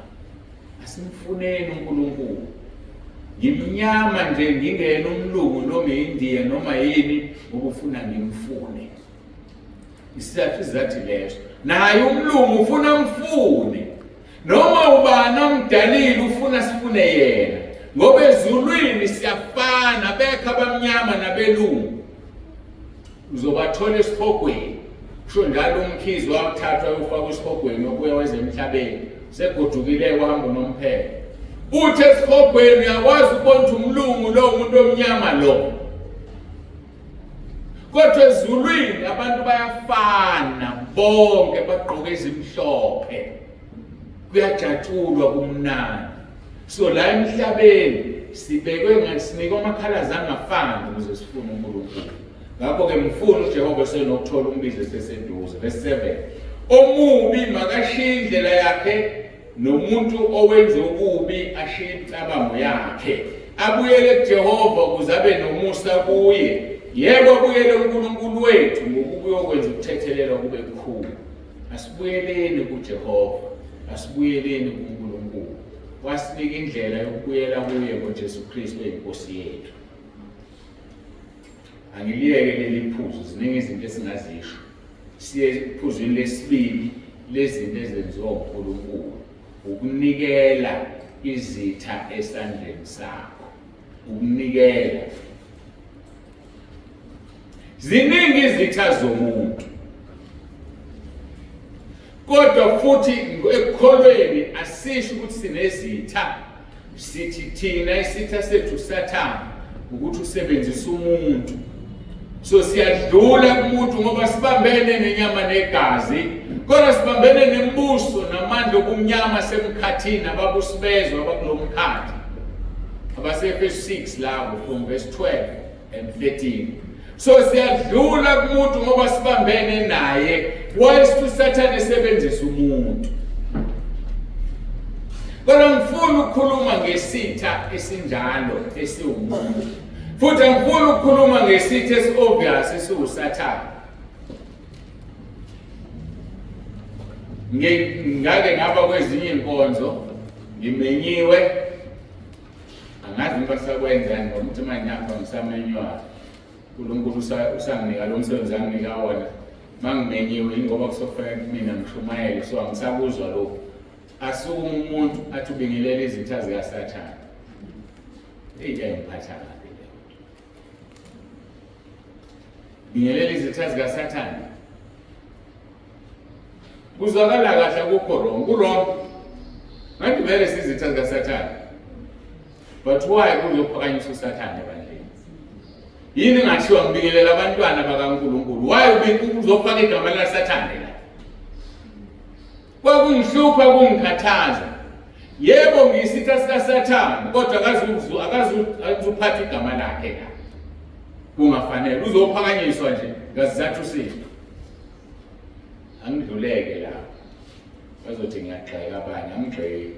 S1: Asimfuneni uNkulunkulu. Ngimnyama nje ngingena umlungu noma iNdiya noma yini ngoba ufuna ngimfune. Isizathu isizathu leso. Naye umlungu ufuna mfune. Noma ubani amdalile ufuna sifune yena. Ngoba ezulwini siyafana bekho abamnyama nabelungu. Uzobathola esihogweni. Kusho njalo uMkhize wathathwa uyofakwa esihogweni wabuya weza emhlabeni. Segodukile wahamba unomphelo. Uthi esihogweni uyakwazi ukubona ukuthi umlungu lo umuntu omnyama lo. Kodwa ezulwini abantu bayafana bonke bagqoke ezimhlophe. Kuyajatshulwa kumnandi. So la emhlabeni sibekwe ngathi sinikwe amakhalazi angafani ukuze sifune uNkulunkulu. Ngakho-ke mfune uJehova esenokuthola umbizo eseseduze. Verse 7. Omubi makashiye indlela yakhe nomuntu owenza okubi ashiye imicabango yakhe. Abuyele kuJehova ukuze abe nomusa kuye. Yebo abuyele kuNkulunkulu wethu ngokuba uyokwenza ukuthethelelwa kube kukhulu. Asibuyeleni kuJehova. Asibuyeleni kuNkulunkulu. Wasinika indlela yokubuyela kuye ngoJesu Kristu eyiNkosi yethu. Angiliyeke leli phuzu, ziningi izinto esingazisho. Siye ephuzwini lesibili lezinto ezenziwa uNkulunkulu, ukunikela izitha esandleni sakho. Ukunikela. Ziningi izitha zomuntu. Kodwa futhi ekukholweni asisho ukuthi sinezitha. Sithi thina isitha sethu uSathane ukuthi usebenzisa umuntu. So siyadlula kumuntu ngoba sibambene nenyama negazi, kodwa sibambene nembuso namandla obumnyama semkhathini ababusi bezwe abakulomkhathi. AbaseEfesu 6 labo from verse 12 and 13. So siyadlula kumuntu ngoba sibambene naye whilst uSathane esebenzisa umuntu. Kodwa ngifuna ukukhuluma ngesitha esinjalo esiwumuntu. Futhi angifuni ukukhuluma ngesitha esi-obvious esiwuSathane. Ngake ngaba kwezinye iy'nkonzo ngimenyiwe angazi noma sakwenzani ngoba ukuthi manje ngapha ngisamenywa uNkulunkulu usanginika lo msebenzi anginika wona mangimenyiwe ingoba kusokufanele kumina ngishumayele so angisakuzwa lokhu asukume umuntu athi ubingelela izitha zikaSathane eyi yayingiphatha kabi leyo bingelela izitha zikaSathane Kuzwakala kahle akukho wrong. Ku wrong. Ngathi vele sizitha zikaSathane. But why kuzophakanyiswa uSathane ebandleni? Yini ngathiwa ngibingelela abantwana bakaNkulunkulu? Why uzofaka igama likaSathane la? Kwakungihlupha kungikhathaza. Yebo ngiyisitha sikaSathane kodwa akazuzu akazuphatha igama lakhe la. Kungafanele uzophakanyiswa nje ngazizathu siphi? Angidluleke lapho. Bazothi ngiyagxeka abanye, angigxeki.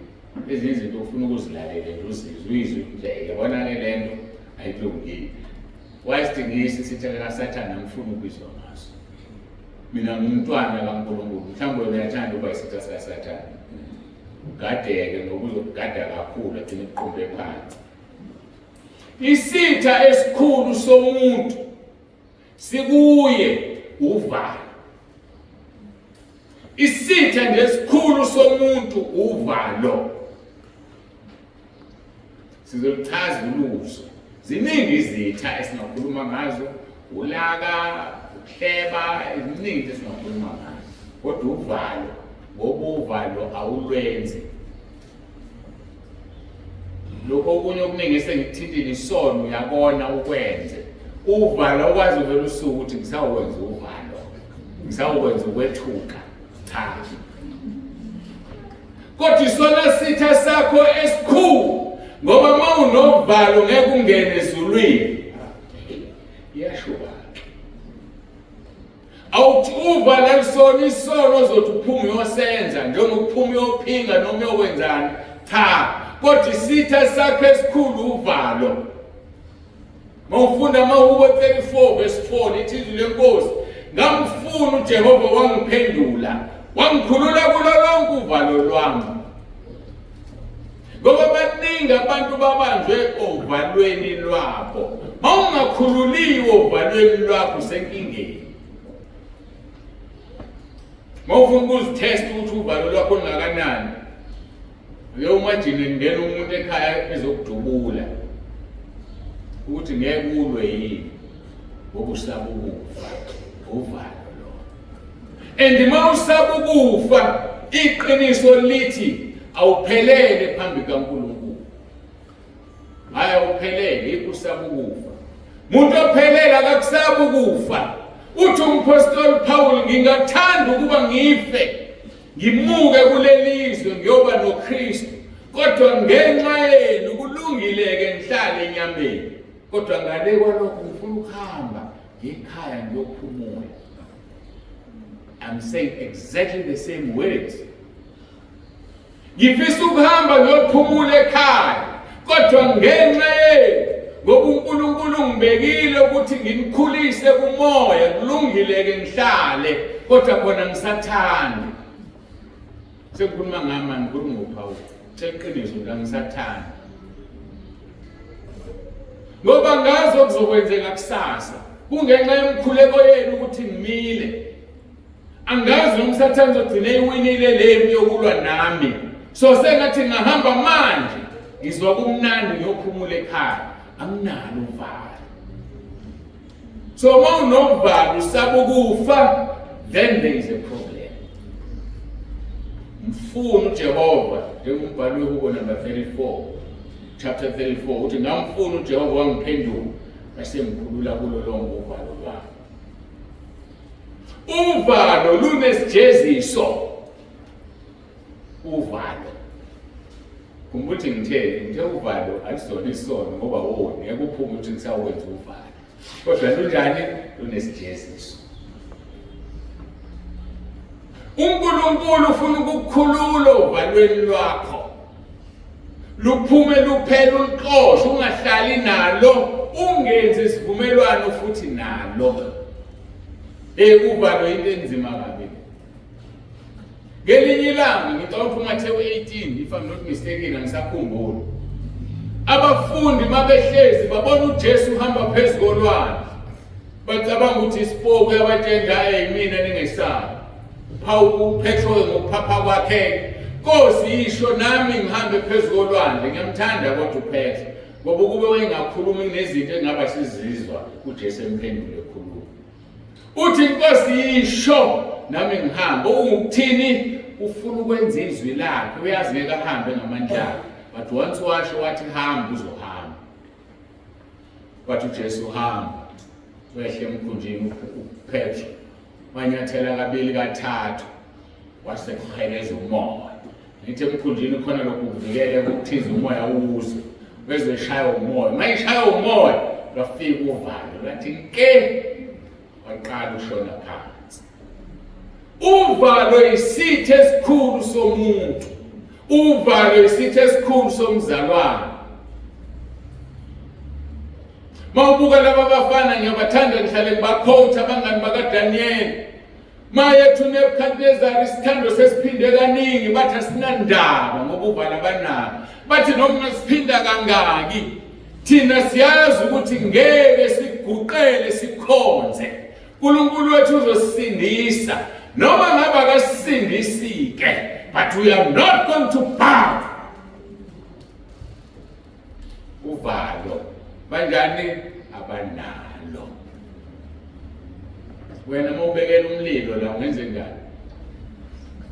S1: Ezinye izinto ufuna ukuzilalela nje uzizwe uyizwe ukuthi yabona-ke le nto ayilungile. Wayesidingisa isitha kaSathane angifuni ukuyizwa ngaso. Mina ngumntwana kaNkulunkulu, mhlawumbe wena uyathanda ukuba isitha sikaSathane. Ugadeke ngoba uzokugada kakhulu agcine kuqumbe phansi. Isitha esikhulu somuntu sikuye uvalo isitha nje esikhulu somuntu uvalo sizoluchaza uluzo ziningi izitha esingakhuluma ngazo ulaka ukuhleba ziningi izinto esingakhuluma ngazo kodwa uvalo ngoba uvalo awulwenzi Lokho okunye okuningi esengikuthintile isono uyabona ukwenze. Uvalo ukwazi uvela usuku ukuthi ngisawukwenza uvalo. Ngisawukwenza ukwethuka. Cha. Kodwa isona sitha sakho esikhulu ngoba uma unovalo ngeke ungene ezulwini. Iyashuba. Awuthi uva lelisona isono ozothi uphuma uyosenza njengokuphuma uyophinga noma uyokwenzani cha kodwa isitha sakho esikhulu uvalo mawufunda amahubo 34 verse 4 lithi izwi lenkosi Ngamfuna uJehova wangiphendula, wangikhulula kulo lonke uvalo lwami. Ngoba baningi abantu babanjwe ovalweni lwabo. Mawungakhululiwe ovalweni lwakho usenkingeni. Mawufuna ukuzitest ukuthi uvalo lwakho lungakanani, uye umajini kungena umuntu ekhaya ezokudubula ukuthi ngeke ulwe yini ngoba usaba ukufa, uvalo lo. And uma usaba ukufa, iqiniso lithi awuphelele phambi kaNkulunkulu. Hayi awuphelele, yikho usaba ukufa. Muntu ophelele akakusaba ukufa. Uthi umphostoli Paul, ngingathanda ukuba ngife ngimuke kuleli zwe ngiyoba noKristu, kodwa ngenxa yenu kulungile-ke ngihlale enyameni, kodwa ngale kwalokho ngifuna ukuhamba ngekhaya ngiyophumula. I'm saying exactly the same words. Ngifisa ukuhamba ngiyophumula ekhaya, kodwa ngenxa yenu, ngoba uNkulunkulu ungibekile ukuthi nginikhulise kumoya, kulungile-ke ngihlale, kodwa khona ngisathandi. Sekukhuluma ngami, angikhulumi ngoPawulu. Seqiniso ukuthi angisathandi. Ngoba ngazi okuzokwenzeka kusasa. Kungenxa yemikhuleko yenu ukuthi ngimile. Angazi noma uSathane uzogcina eyiwinile le mpi yokulwa nami. So sengathi ngahamba manje, ngizwa kumnandi ngiyophumula ekhaya. Anginalo uvalo. So uma unovalo usaba ukufa, then there is a problem. Mfuna uJehova njengombhalo weHubo number 34, chapter 34 uthi ngamfuna uJehova wangiphendula, wasemkhulula kulo lonke uvalo lwami. Uvalo lunesijeziso. Uvalo. Khumbula ukuthi ngithe ngithe uvalo alusona isono ngoba woni ngeke uphume uthi ngisawenza uvalo. Kodwa lunjani? Lunesijeziso. UNkulunkulu ufuna ukukukhulula ovalweni lwakho. Luphume luphele uluxoshe ungahlali nalo, ungenzi isivumelwano futhi nalo. Hey, uvalo into enzima kabi. Ngelinye ilanga ngicabanga ukuthi uMathewu 18 if I'm not mistaken angisakhumbuli. Abafundi mabehlezi babona uJesu uhamba phezu kolwandle. Bacabanga ukuthi isipoku uyabatshela hey mina ningesabi. Uphawu uPetro ngokuphapha kwakhe Nkosi yisho nami ngihambe phezu kolwandle. Ngiyamthanda kodwa uPetro ngoba ukube wayengakhulumi kunezinto engaba sizizwa uJesu emphendule ekhuluma. Uthi Nkosi yisho nami ngihambe. Ungukuthini? Ufuna ukwenza izwi lakhe, uyazi ngeke ahambe ngamandla akhe. But once washo wathi hamba uzohamba. Wathi uJesu hamba. Wehle emkhunjini uPetro. Wanyathela kabili kathathu. Wase kuheleza umoya. Ngithi emkhunjini khona lokhu kuvikele ukuthiza umoya uze. Wezwe eshaya umoya. Uma ishaya umoya lwafika uvalo lwathi nke waqala ushona phansi. Uvalo isitha esikhulu somuntu. Uvalo isitha esikhulu somzalwane. Mawubuka laba bafana ngiyabathanda ngihlale ngibakhotha abangani bakaDaniel. Mayethu Nebuchadnezzar isithando sesiphinde kaningi bathi asinandaba ngoba uvala banabo. Bathi noma ungasiphinda kangaki thina siyazi ukuthi ngeke siguqele sikhonze. uNkulunkulu wethu uzosindisa noma ngabe akasisindisi ke, but we are not going to bow. Uvalo banjani abanalo. Wena uma ubekela umlilo la ungenze njani?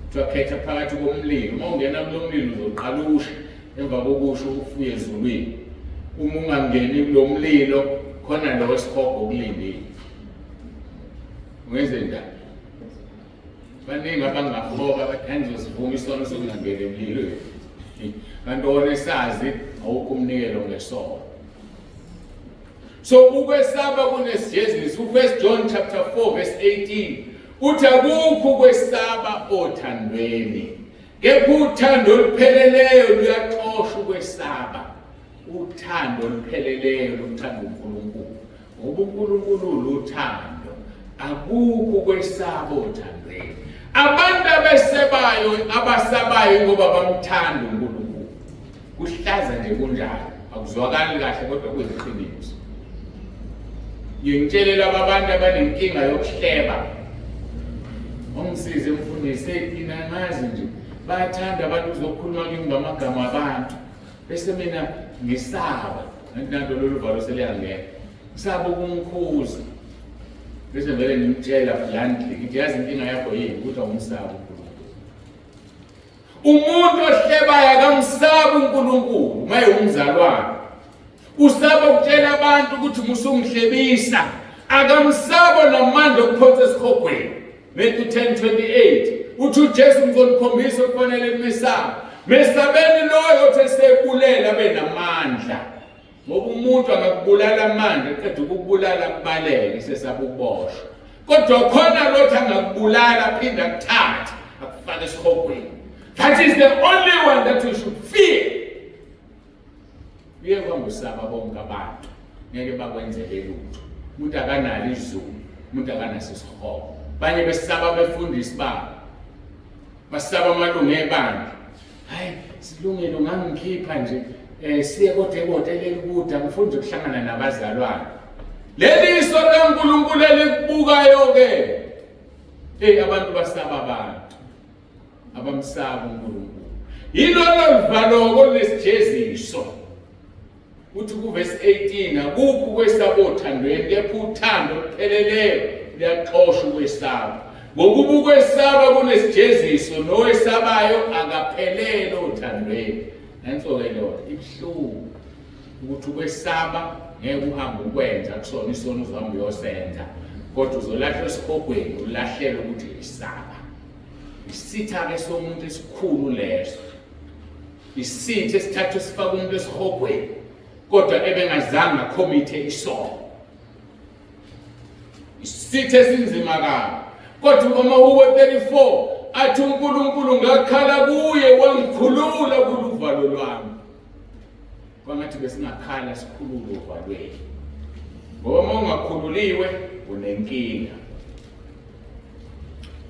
S1: Kuthiwa khetha phakathi komlilo. Uma ungena kulo mlilo uzoqala ushe, emva kokusho ufuye ezulwini. Uma ungangeni kulo mlilo khona lo wesihogo okulindile. Ungenze njani? Baningi abangahoba bathi angizosivuma isono sokungangeni emlilweni. Kanti wona esazi awukho umnikelo ngesono. So ukwesaba kunesijeziso. U-1 John chapter 4 verse 18 uthi akukho ukwesaba othandweni, kepha uthando olupheleleyo luyaxosha ukwesaba. Uthando olupheleleyo luthanda uNkulunkulu, ngoba uNkulunkulu uluthando. Akukho ukwesaba othandweni. Abantu abesebayo abasabayo ngoba bamthanda uNkulunkulu. Kuhlaza nje kunjalo, akuzwakali kahle kodwa kuyiqiniso. Ngingitshele laba abantu abanenkinga yokuhleba. Ongisize mfundisi, mina ngazi nje bayathanda abantu uzokhuluma kimi ngamagama abantu. Bese mina ngisaba, nanto lolu valo seliyangena. Ngisaba ukumkhuza. Bese vele ngimtshela bluntly, ngithi yazi inkinga yakho yini ukuthi awumsabi uNkulunkulu. Umuntu ohlebayo akamsabi uNkulunkulu uma ewumzalwane. Usaba ukutshela abantu ukuthi musungihlebisa. Akamsabo namandla okuphonsa esihogweni. Matthew 10:28 uthi uJesu ngizonikhombisa okufanele nimesabe. Mesabeni loyo othi esebulele abe namandla. Ngoba umuntu angakubulala manje eqeda ukukubulala kubaleke sesaba ukuboshwa. Kodwa khona lothi angakubulala aphinde akuthathe akufake esihogweni. That is the only one that you should fear. Uye kwangusaba bonke abantu ngeke bakwenzele lutho. Umuntu akanalo izulu, umuntu akanaso isihogo. Banye besaba befundisi babo. Basaba amalungu ebandla. Hayi silungile ungangikhipha nje eh siye kodwa ehhotela elikude angifuni nje ukuhlangana nabazalwane. Leli iso likaNkulunkulu elikubukayo ke. Hey abantu basaba abantu. Abamsaba uNkulunkulu. Yilolo luvalo olunesijeziso. Uthi kuvesi 18 akukho ukwesaba othandweni kepha uthando olupheleleyo luyaxosha ukwesaba. Ngokuba ukwesaba kunesijeziso nowesabayo akaphelele othandweni. Nanso-ke lona ibuhlungu ukuthi ukwesaba ngeke uhambe ukwenza kusona isono uzohamba uyosenza kodwa uzolahlwa esihogweni ulahlelwe ukuthi isaba. Isitha-ke somuntu esikhulu leso. Isitha esithatha sifaka umuntu esihogweni kodwa ebengazange akhomithe isono. Isitha esinzima kabi. Kodwa uMahubo 34 athi uNkulunkulu ngakhala kuye wangikhulula kuluvalo lwami. Kwangathi besingakhala sikhulule uvalweni. Ngoba uma ungakhululiwe unenkinga.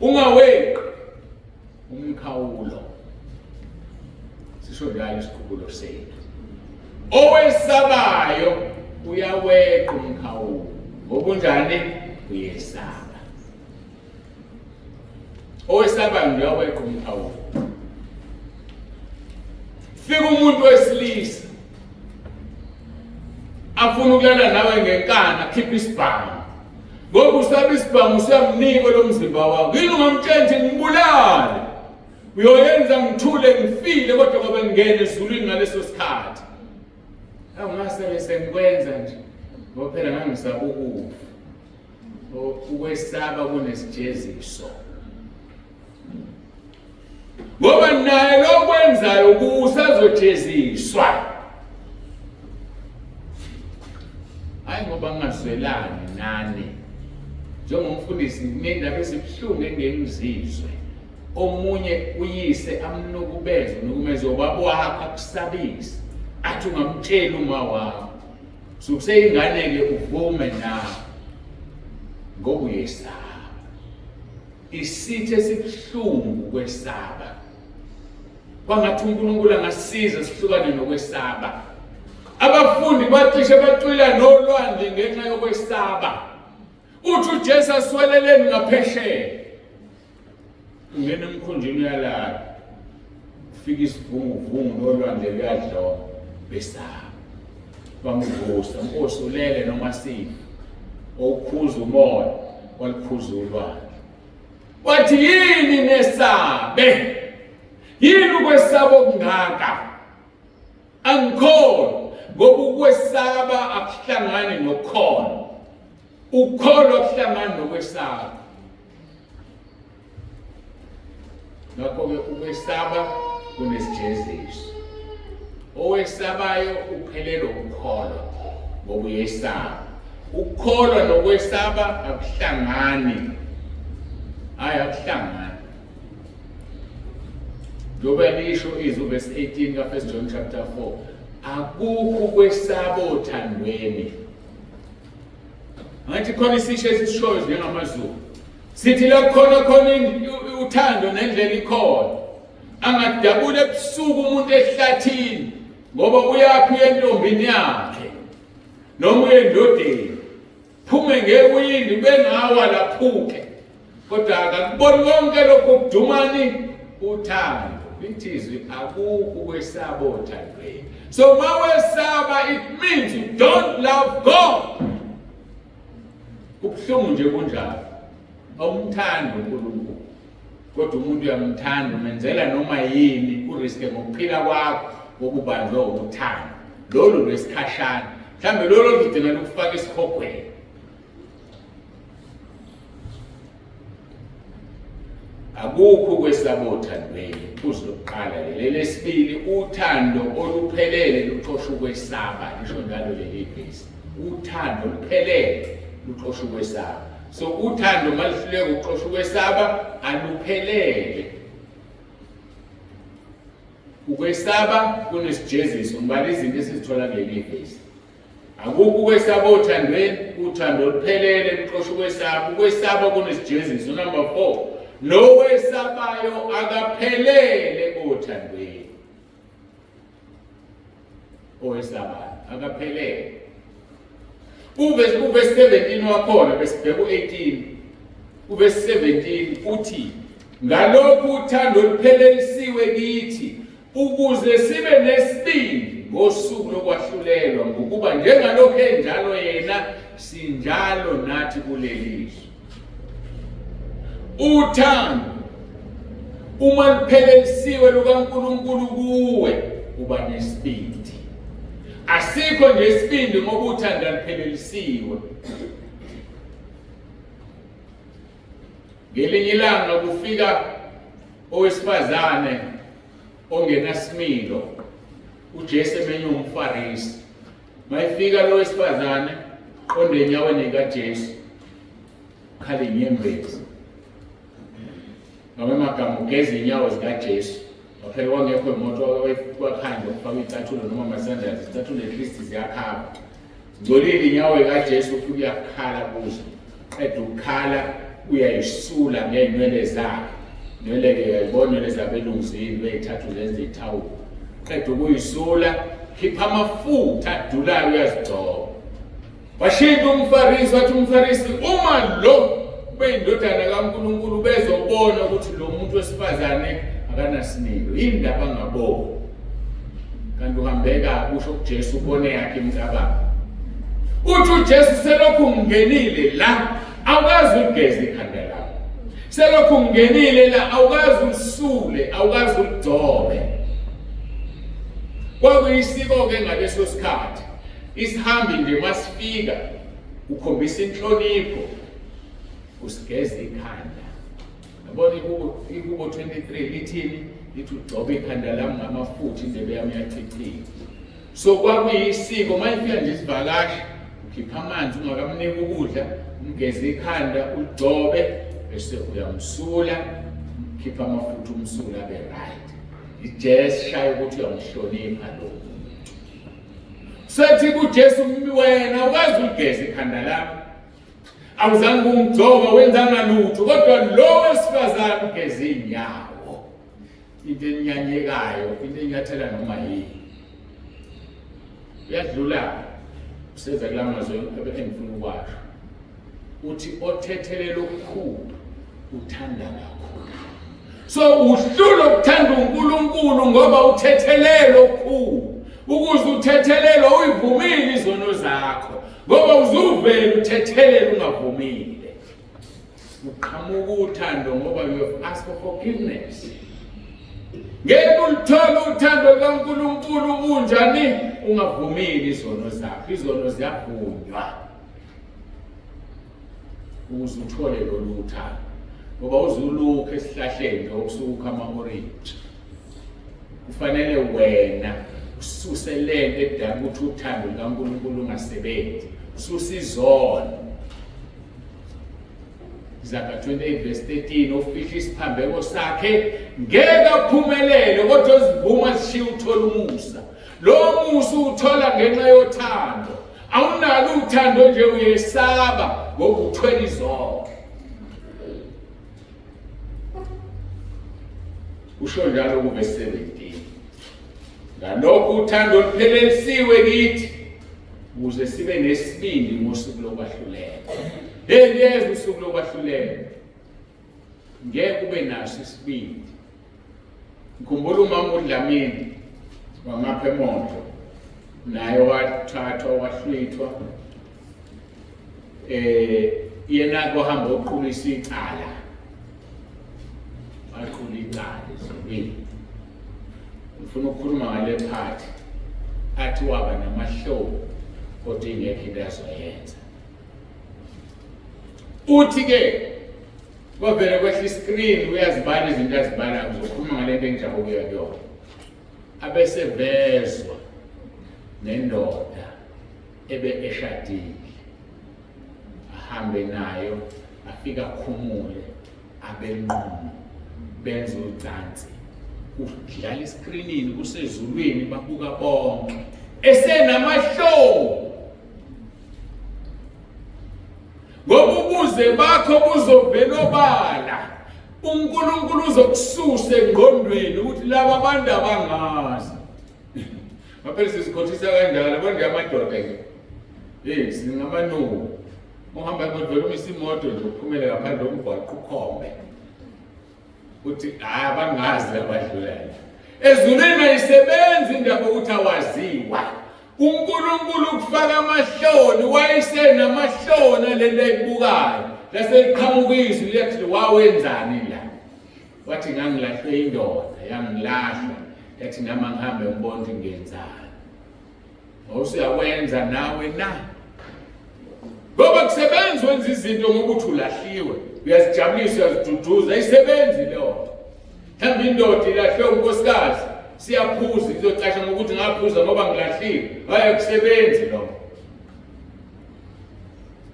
S1: Ungaweqi umkhawulo sisho njalo isiqubulo sethu owesabayo uyaweqa umkhawulo ngokunjani uyesaba owesabayo uyaweqa umkhawulo fika umuntu wesilisa afuna ukulala nawe ngenkani akhiphe isibhamu ngoba usaba isibhamu usuyamnika lo mzimba wakho yini ungamtshela nje ngibulale uyoyenza ngithule ngifile kodwa ngoba ngingene ezulwini ngaleso sikhathi awungase bese ngikwenza nje ngoba phela ngangisaba ukufa ukwesaba kunesijeziso ngoba naye lokwenzayo kusazojeziswa hayi ngoba ngingazwelani nani njengomfundisi nginendaba ezibuhlungu engengizizwe omunye uyise amnukubeze unukumeze ubaba wakho akusabise athi ungamtsheli uma wakho sukuseyingane-ke uvume nawe ngoba uyesaba Isitha esibuhlungu ukwesaba. Kwangathi uNkulunkulu angasiza sihlukane nokwesaba. Abafundi bacishe bacwila nolwandle ngenxa yokwesaba. Uthi uJesu asweleleni ngaphesheya. Ungena emkhunjini uyalala. Ufika isivunguvungu nolwandle luyadlonga. Besaba. Bamvusa, Nkosi ulele noma sifa. Owukhuza umoya, walikhuza ulwandle. Wathi yini nesabe? Yini ukwesaba okungaka? Angikhona ngoba ukwesaba akuhlangani nokhona. Ukukholwa kuhlangani nokwesaba. Ngakho-ke ukwesaba kunesijeziso. Owesabayo uphelelwa ukukholwa ngoba uyesaba. Ukukholwa nokwesaba akuhlangani. Hayi akuhlangani. Njengoba lisho izwi verse 18 ka-1 John chapter 4, akukho ukwesaba othandweni. Ngathi khona isisho esishoyo njengamaZulu. Sithi la khona khona uthando nendlela ikhona. Angadabula ebusuku umuntu ehlathini ngoba uyaphi entombini yakhe noma uyendodeni. Phume ngewindi bengawa laphuke. Kodwa akakuboni konke lokho kudumani uthando. Lithi izwi akukho ukwesaba othandweni. So mawesaba it means you don't love God. Kubuhlungu nje kunjalo. Awumthandi uNkulunkulu. Kodwa umuntu uyamthanda umenzela noma yini uriske ngokuphila kwakho ngokubanjwe uthando. Lolu lwesikhashana. Mhlambe lolu olugcina lukufaka esihogweni. Akukho ukwesaba othandweni. Iphuzu lokuqala leli. Elesibili, uthando oluphelele luxosha ukwesaba. Lisho njalo leli vesi. Uthando oluphelele luxosha ukwesaba. So uthando maluhluleka ukuxosha ukwesaba aluphelele. Ukwesaba kunesijeziso. Ngibala izinto esizithola kuleli vesi. Akukho ukwesaba othandweni, uthando oluphelele luxosha ukwesaba. Ukwesaba kunesijeziso. Number 4, lowesabayo akaphelele othandweni. Owesabayo akaphelele. Uvesi 17 wakhona besibheka u-18. Uvesi 17 uthi ngalokhu uthando luphelelisiwe kithi ukuze sibe nesibindi ngosuku lokwahlulelwa, ngokuba njengalokhu enjalo yena sinjalo nathi kuleli zwe. Uthando uma luphelelisiwe lukaNkulunkulu kuwe uba nesibindi. Asikho nje isibindi ngoba uthando aluphelelisiwe. Ngelinye ilanga kufika owesifazane ongenasimilo uJesu emenye umFarisi. Mayifika lo wesifazane qonde enyaweni kaJesu khala inyembezi. Ngamanye amagama ugeza inyawo zikaJesu. Waphela kwangekho imoto kwakhandwa kufakwa icathulo noma ama-sandals, izicathulo at least ziyakhava. Ngcolile inyawo kaJesu ufike uyakhala kuzo. Qeda ukukhala uyayisula ngey'nwele zakhe. Nwele-ke uyayibona nwele zabelungu ziyini beyithatha uzenza ithawula. Qeda ukuyisula, khipha amafutha adulayo uyazigcoba. Washintsha umFarisi wathi umFarisi uma lo ubeyindodana kaNkulunkulu bezobona ukuthi lo muntu wesifazane akanasimilo yini ndaba angaboni kanti uhambeka kusho kuJesu ubone yakhe imicabango uthi uJesu selokhu ngingenile la awukazi ugeze ikhanda lakho selokhu ngingenile la awukazi usule awukazi uligcobe kwakuyisiko-ke ngaleso sikhathi Isihambi nje masifika ukhombisa inhlonipho usigeza ikhanda. Yabona ihubo ihubo 23 lithini? Lithi ugcoba ikhanda lami ngamafutha indebe yami yachichima. So kwakuyisiko mayifika nje isivakashi ukhipha amanzi ungakamnika ukudla umgeze ikhanda uligcobe bese uyamsula khipha amafutha umsula abe right. Ijazz shaya ukuthi uyamhlonipha lo Sethi kuJesu wena ukwazi ukugeza ikhanda lakho. Awuzange ungigcoba wenzanga lutho kodwa lo wesifazane ugeza inyawo. Into enyanyekayo, into enyathela noma yini. Uyadlula useza kulamazwi engifuna ukwasho. Uthi othethelela okukhulu uthanda kakhulu. So uhlula ukuthanda uNkulunkulu ngoba uthethelele okukhulu. Ukuze uthethelele uyivumile izono zakho ngoba uzuvela uthethelele ungavumile. Uqhamuka uthando ngoba you have asked for forgiveness. Ngeke ulithole uthando lukaNkulunkulu unjani ungavumile izono zakho. Izono ziyavunywa. Ukuze uthole lolu uthando ngoba uzulukho esihlahleni nje okusuka ama-orange kufanele wena ususe lento edala ukuthi uthando lukaNkulunkulu ungasebenzi ususe izono Zaga 28 verse 13 ofihla isiphambeko sakhe ngeke aphumelele kodwa ozivuma zishiya uthola umusa lo musa uthola ngenxa yothando. Awunalo uthando nje uyesaba ngoba uthwele izono. Usho njalo kuvesi 17. Ngalokho uthando luphelelisiwe kithi ukuze sibe nesibindi ngosuku lokwahlulela. Hey liyeza usuku lokwahlulela. Ngeke ube naso isibindi. Ngikhumbula umama uDlamini wangapha eMondlo naye wathathwa wahlwithwa eh yena kohamba oqulisa icala waqula icala ezulwini ngifuna ukukhuluma ngale phathi athi waba namahloni kodwa ingekho into azoyenza uthi ke kwavele kwehla iscreen uyazibala izinto azibala ngizokhuluma ngale nto engijahe ukuya kuyona abese vezwa nendoda ebe eshadile ahambe nayo afike akhumule abenqunu benze ucansi kudlala iskrinini kusezulwini babuka bonke esenamahloni ngoba ubuze bakho buzovela obala uNkulunkulu uzokususa engqondweni ukuthi laba bantu abangazi Ngaphela sizikhothisa kanjalo konje amadoda nje. Hey singamanuku. Uhamba imoto umise imoto nje uphumele ngaphandle komgwaqo ukhombe. Uthi hayi abangazi abadlulayo. Ezulwini ayisebenzi indaba ukuthi awaziwa. uNkulunkulu ukufaka amahloni wayesenamahloni alento ayibukayo. Lase liqhamuka izwi liyathi wawenzani la? Wathi ngangilahlwe indoda yangilahla yathi nami angihambe ngibone ukuthi ngiyenzani. Wawusuyakwenza nawe na? Ngoba kusebenza wenza izinto ngokuthi ulahliwe, uyazijabulisa, uyaziduduza, ayisebenzi leyo nto. Mhlawumbe indoda ilahlwe unkosikazi, siyaphuza izocasha ngokuthi ngaphuza ngoba ngilahliwe. Hayi akusebenzi lokho.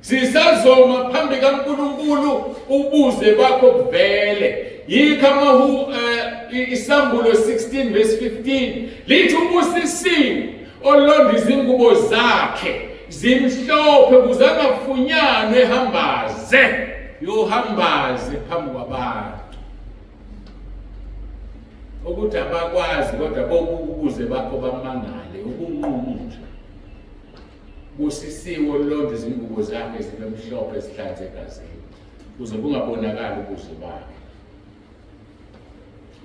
S1: Sisazoma phambi kaNkulunkulu ubuze bakho kuvele. Yikho amahu eh, isambulo 16 verse 15 lithi ubusisiwe olonda izingubo zakhe zimhlophe ukuze angafunyanwa ehambaze yohambaze phambi kwabantu ukuthi abakwazi kodwa bokubuze bakho bamangale ukunqumu nje Busisiwe olulonda izingubo zakhe zibe mhlophe zihlanze egazini, kuze bungabonakali ubuze bakhe.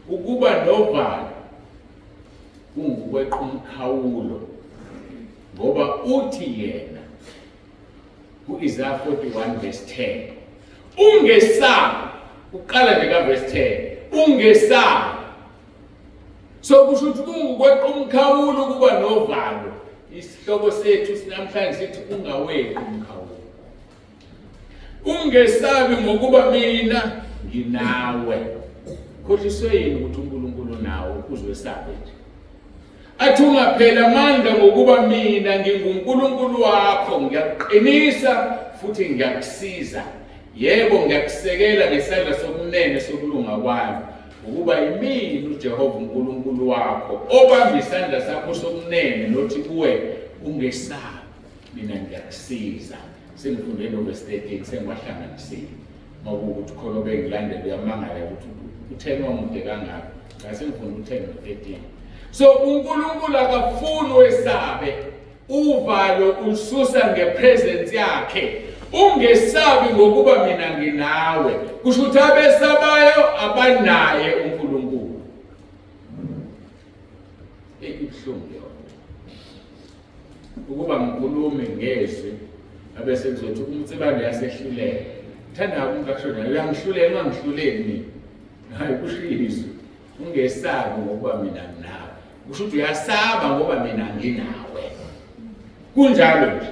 S1: Ukuba novalo kungukweqa umkhawulo ngoba uthi yena ku-Isaya 41 verse 10 ungesabi uqala nje ka-verse 10 ungesabi So kusho ukuthi kungukweqa umkhawulo ukuba novalo. Isihloko sethu sinamhlanje sithi ungaweqi umkhawulo. Ungesabi ngokuba mina nginawe. Khohliswe yini ukuthi uNkulunkulu nawo uzwesabe nje. Athi ungaphela amandla ngokuba mina nginguNkulunkulu wakho ngiyakuqinisa futhi ngiyakusiza. Yebo ngiyakusekela ngesandla sokunene sokulunga kwami. Ngokuba yimina uJehova uNkulunkulu wakho obamba isandla sakho sokunene nothi kuwe ungesabi mina ngiyakusiza. Sengifunde novesi 13 sengiwahlanganisile. Makuwukuthi khona obengilandela uyamangala ukuthi u-10 wamude kangaka. Ngase ngifunde u-10 no-13. So uNkulunkulu akafuni wesabe Uvalo ulususa ngepresence yakhe. Ungesabi ngokuba mina nginawe. Kusho ukuthi abesabayo abanaye uNkulunkulu. Ibuhlungu leyo nto. Ukuba ngikhulume ngezwi abese kuzothi umtsibane yasehluleka. Thanda umuntu akusho naye uyangihlulela ungangihluleli mina. Hayi kusho izwi. Ungesabi ngokuba mina nginawe. Kusho ukuthi uyasaba ngoba mina nginawe. Kunjalo nje.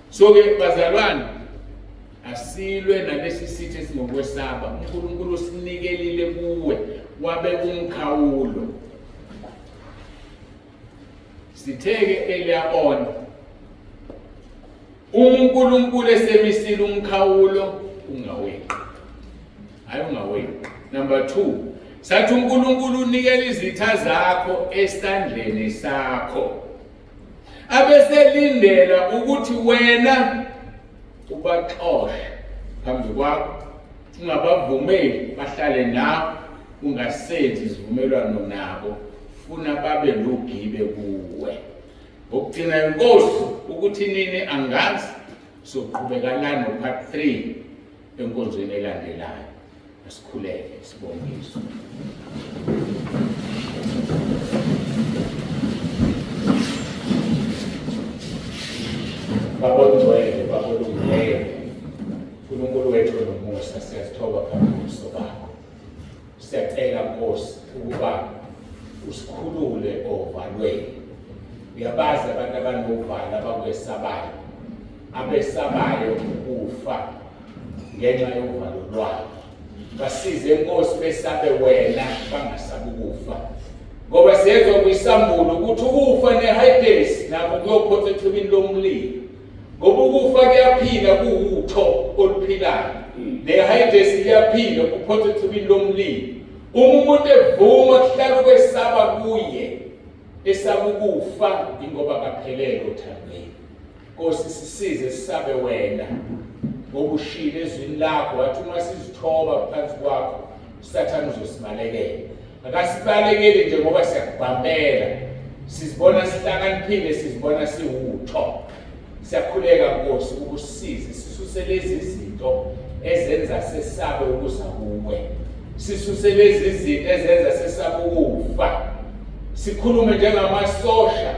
S1: So ke bazalwane asilwe nalesi sithe esingokwesaba. uNkulunkulu usinikelile kuwe wabeka umkhawulo. Sitheke earlier on uNkulunkulu esemisile umkhawulo ungaweqi. Hayi ungaweqi. Number 2 sathi uNkulunkulu unikela izitha zakho esandleni sakho. Abeselindela ukuthi wena ubaxoshe phambi kwakho, ungabavumeli bahlale nawe, ungasenzi isivumelwano nabo, funa babe lugibe kuwe. Ngokugcina inkosi ukuthi nini angazi, soqhubeka la no part 3 enkonzweni elandelayo. Asikhuleke sibongiswe. Baba ongcwele, Baba olungileyo, uNkulunkulu wethu onomusa, siyazithoba phambi kobuso bakho. Siyacela Nkosi ukuba usikhulule ovalweni. Uyabazi abantu abanovalo abakwesabayo, abesabayo ukufa ngenxa yovalo lwabo. Basize Nkosi besabe wena bangasabi ukufa. Ngoba siyezwa kwisambulo ukuthi ukufa neHades nako kuyophonsa echibini lomlilo. Ngoba ukufa kuyaphila kuwutho oluphilayo. NeHades iyaphila kuphonsa echibini lomlilo. Uma umuntu evuma kuhlala ukwesaba kuye esaba ukufa ingoba kaphelele othandweni. Nkosi sisize sisabe wena ngoba ushilo ezwini lakho wathi uma sizithoba phansi kwakho uSathane uzosibalekela. Akasibalekeli nje ngoba siyakubambela, sizibona sihlakaniphile, sizibona siwutho. Siyakhuleka Nkosi ukusize sisuse lezi zinto ezenza sesabe ukuza kuwe, sisuse lezi zinto ezenza sesabe ukufa, sikhulume njengamasosha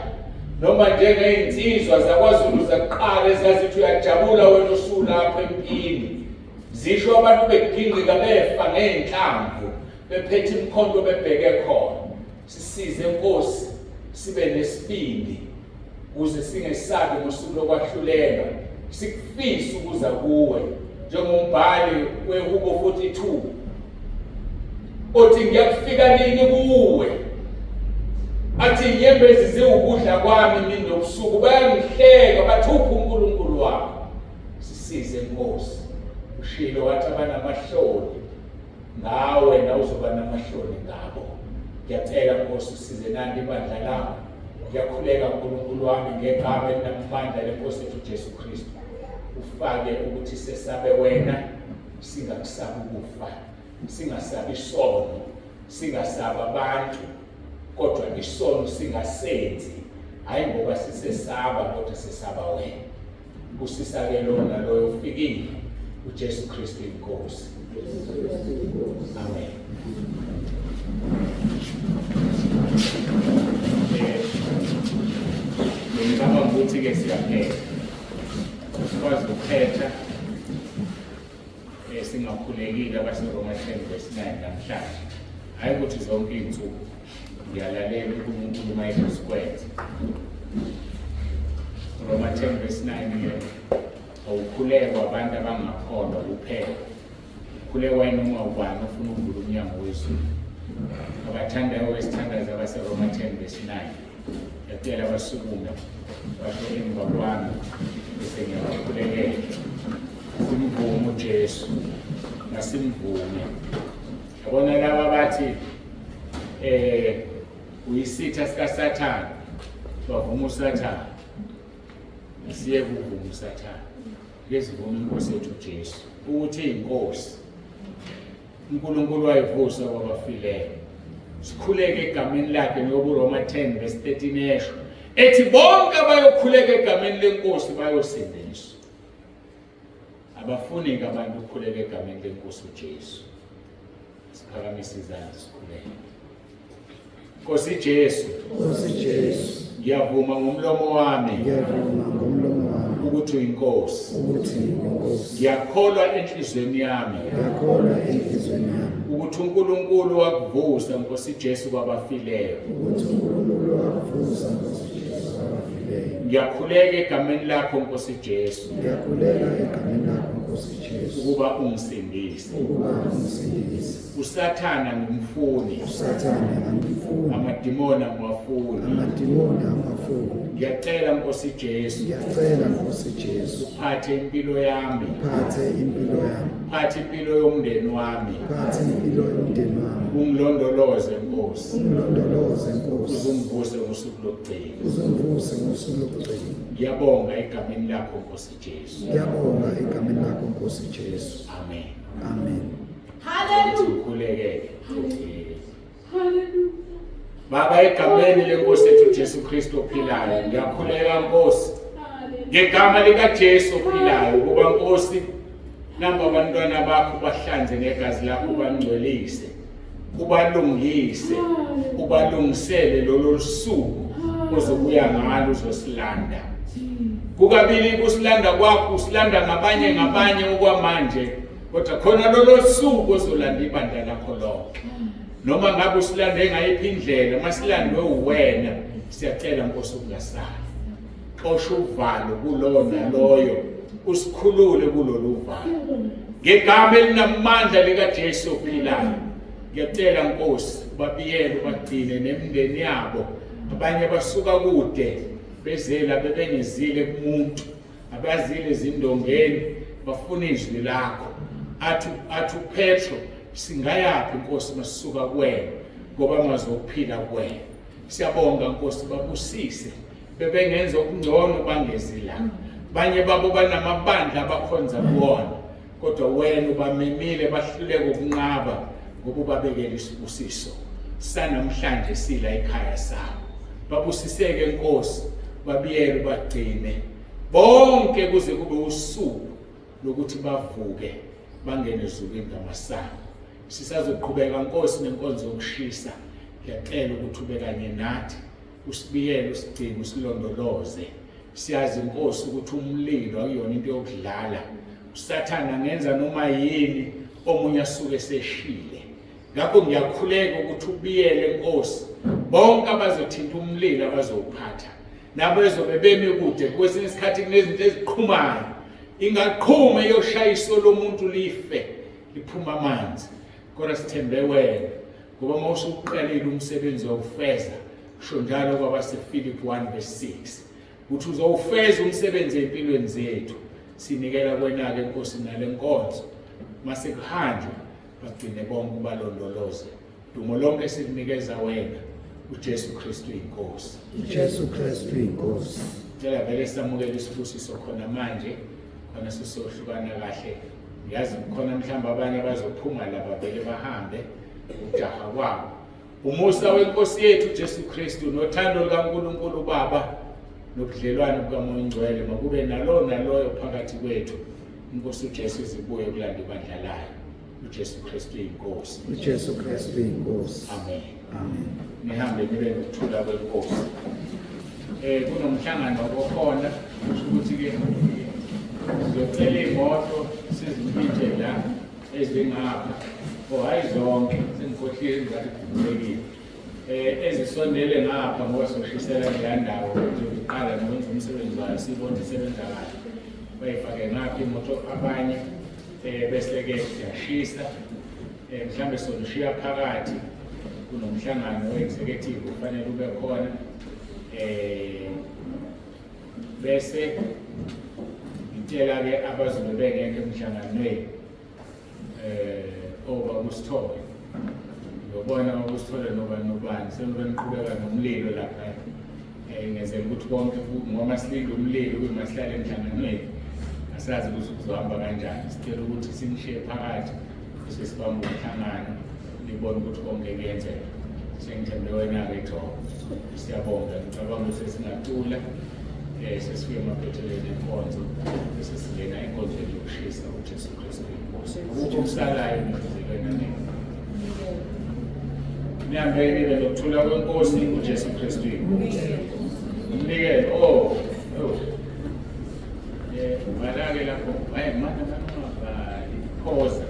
S1: noma njengey'nsizwa zakwaZulu zakuqala ezazithi uyajabula wena usulapha empini, zisho abantu begingqika befa ngey'nhlamvu bephethe imikhonto bebheke khona. Sisize Nkosi sibe nesibindi ukuze singesabi ngosuku lokwahlulelwa, sikufise ukuza kuwe njengombhali weHubo 42 othi ngiyakufika nini kuwe, athi inyembezi ziwukudla kwami imini nobusuku, bayangihleka bathi uphi uNkulunkulu wakho. Sisize Nkosi, ushilo wathi abanamahloni ngawe nawe uzoba namahloni ngabo. Ngiyacela Nkosi usize nandi ibandla lakho. Ngiyakhuleka uNkulunkulu wami ngegama elinamandla lenkosi yethu Jesu Kristu, ufake ukuthi sesabe wena, singakusabi ukufa, singasabi isono, singasabi abantu, kodwa isono singasenzi, hayi ngoba sisesaba, kodwa sesaba wena. Busisa-ke lona loyo ufikile, uJesu Kristu inkosi. Amen. Ngicabanga ukuthi-ke siyaphetha, sikwazi ukuphetha singakhulekile abaseRoma 10 verse 9 namhlanje. Hhayi ukuthi zonke iy'nsuku ngiyalalela uNkulunkulu uma ethi sikwenze. Roma 10 verse 9 ke awukhulekwa abantu abangakholwa kuphela. Ukhulekwa yinoma ubani ofuna ukuvula umnyango wezulu. Abathandayo wesithandazo abaseRoma 10 verse 9. Ngiyacela basukume basho emva kwami bese ngiyabakhulekela. Simvume uJesu, masimvume. Yabona laba bathi uyisitha sikaSathane, bavuma uSathane. Siye kuvuma uSathane. Ke sivume inkosi yethu uJesu ukuthi inkosi. uNkulunkulu wayivusa kwabafileyo. Sikhuleke egameni lakhe ngoba uRoma 10 verse 13 esho ethi bonke abayokhuleka egameni lenkosi bayosindiswa. Abafuni-ke abantu ukukhuleka egameni lenkosi uJesu. Siphakamise izandla sikhuleke. Nkosi Jesu,
S2: Nkosi Jesu,
S1: ngiyavuma ngomlomo wami,
S2: ngiyavuma ngomlomo wami
S1: ukuthi uyinkosi,
S2: ukuthi uyinkosi,
S1: ngiyakholwa enhliziyweni yami,
S2: ngiyakholwa enhliziyweni yami
S1: ukuthi uNkulunkulu wakuvusa Nkosi Jesu kwabafileyo,
S2: ukuthi uNkulunkulu wakuvusa Nkosi Jesu kwabafileyo.
S1: Ngiyakhuleka egameni lakho Nkosi Jesu,
S2: ngiyakhuleka egameni lakho Nkosi Jesu
S1: ukuba ungisindise,
S2: ukuba ungisindise.
S1: Usathana ngimfuni.
S2: Usathane angimfuni.
S1: Amadimoni angiwafuni.
S2: Amadimoni angiwafuni.
S1: Ngiyacela Nkosi Jesu.
S2: Ngiyacela Nkosi Jesu.
S1: Uphathe impilo yami.
S2: Uphathe impilo yami.
S1: Uphathe impilo yomndeni wami.
S2: Uphathe impilo yomndeni wami.
S1: Ungilondoloze Nkosi.
S2: Ungilondoloze Nkosi.
S1: Uzungivuse ngosuku lokugcina.
S2: Uzungivuse ngosuku lokugcina.
S1: Ngiyabonga egameni lakho Nkosi Jesu.
S2: Ngiyabonga egameni lakho Nkosi Jesu.
S1: Amen.
S2: Amen.
S3: Hallelujah.
S1: Ukhulekeke.
S3: Hallelujah.
S1: Baba egameni lenkosi yethu Jesu Kristu ophilayo ngiyakhuleka Nkosi ngegama likaJesu ophilayo ukuba Nkosi namba abantwana bakho bahlanze ngegazi lakho bangcwelise ubalungise ubalungisele lolo lusuku ozobuya ngalo uzosilanda kukabili kusilanda kwakho usilanda ngabanye ngabanye okwamanje kodwa khona lolo suku ozolanda ibandla lakho lonke noma ngabe usilande ngayiphi indlela uma silandwe uwena siyacela nkosi ukungasali xosha uvalo kulowo naloyo usikhulule kulolu valo ngegama elinamandla likaJesu ophilayo ngiyacela nkosi ubabiyele ubagcine nemindeni yabo abanye basuka kude bezela bebengezile kumuntu abazile ezindongeni bafuna izwi lakho athi athi uPetro singayaphi inkosi masisuka kuwena ngoba amazwi okuphila kuwena siyabonga nkosi babusise bebengenza okungcono bangezi la banye babo banamabandla abakhonza kuwona kodwa wena ubamemile bahluleka ukunqaba ngoba ubabekele isibusiso sanamhlanje sila ekhaya sabo babusiseke nkosi babiyele bagcine bonke kuze kube usuku lokuthi bavuke bangene ezulwini ngamasango sisazoqhubeka nkosi nenkonzo yokushisa ngiyacela ukuthi ube kanye nathi usibiyele usigcine usilondoloze Siyazi Nkosi ukuthi umlilo akuyona into yokudlala. USathane angenza noma yini omunye asuke seshile. Ngakho ngiyakhuleka ukuthi ubiyele Nkosi bonke abazothinta umlilo abazowuphatha nabezobe bemi kude kwesinye isikhathi kunezinto eziqhumayo ingaqhuma iyoshaya iso lomuntu life liphuma amanzi kodwa sithembe wena ngoba uma usuqalile umsebenzi wokufeza kusho njalo kwabaseFilipi 1 verse 6 ukuthi uzowufeza umsebenzi empilweni zethu sinikela kwena-ke nkosi nale nkonzo mase kuhanjwa bagcine bonke ubalondoloze dumo lonke sikunikeza wena uJesu Kristu inkosi
S2: uJesu Kristu inkosi
S1: cela vele samukele isibusiso khona manje khona sisohlukana kahle ngiyazi khona mhlawumbe abanye abazophuma laba vele bahambe ujaha kwabo Umusa wenkosi yethu Jesu Kristu nothando lukaNkulunkulu uBaba nobudlelwane bukaMoya oNgcwele makube nalowo naloyo phakathi kwethu. Inkosi uJesu izibuye kulanda ibandla layo. uJesu Kristu inkosi.
S2: uJesu Kristu inkosi.
S1: Amen.
S2: Amen.
S1: Nihambe nibe nokuthula kwenkosi. Eh kunomhlangano okhona kusho ukuthi ke sizocela imoto sizimpintshe la ezingapha oh hayi zonke sengikhohliwe ngathi khululekile eh ezisondele ngapha ngoba soshisela leya ndawo iqala nokwenza umsebenzi wayo sibone isebenza kahle bayifake ngapha imoto abanye eh bese ke siyashisa eh mhlambe solushiya phakathi kunomhlangano we-executive kufanele ube khona eh bese ngitshela ke abazobe bengekho emhlanganweni eh oba kusithole ngiyobona okusithole noba nobani senobe niqhubeka nomlilo lapha eh ngenzela ukuthi konke ngoba silinde umlilo kuyima sihlale emhlanganweni asazi ukuthi kuzohamba kanjani sicela ukuthi sinishiye phakathi bese sibamba umhlangano nibone ukuthi konke kuyenzeka sengithembe wena-ke Jehova siyabonga ngicabanga ukuthi sesingacula um sesifike emaphethelweni enkonzo bese singena enkonzweni yokushisa uJesu Kristu inkosi akukho okusalayo ngizelwena nini nihambe nibe nokuthula kwenkosi uJesu Kristu inkosi umnikelo oh oh eh ubala-ke lapho hayi mana mana ungabhali phoza.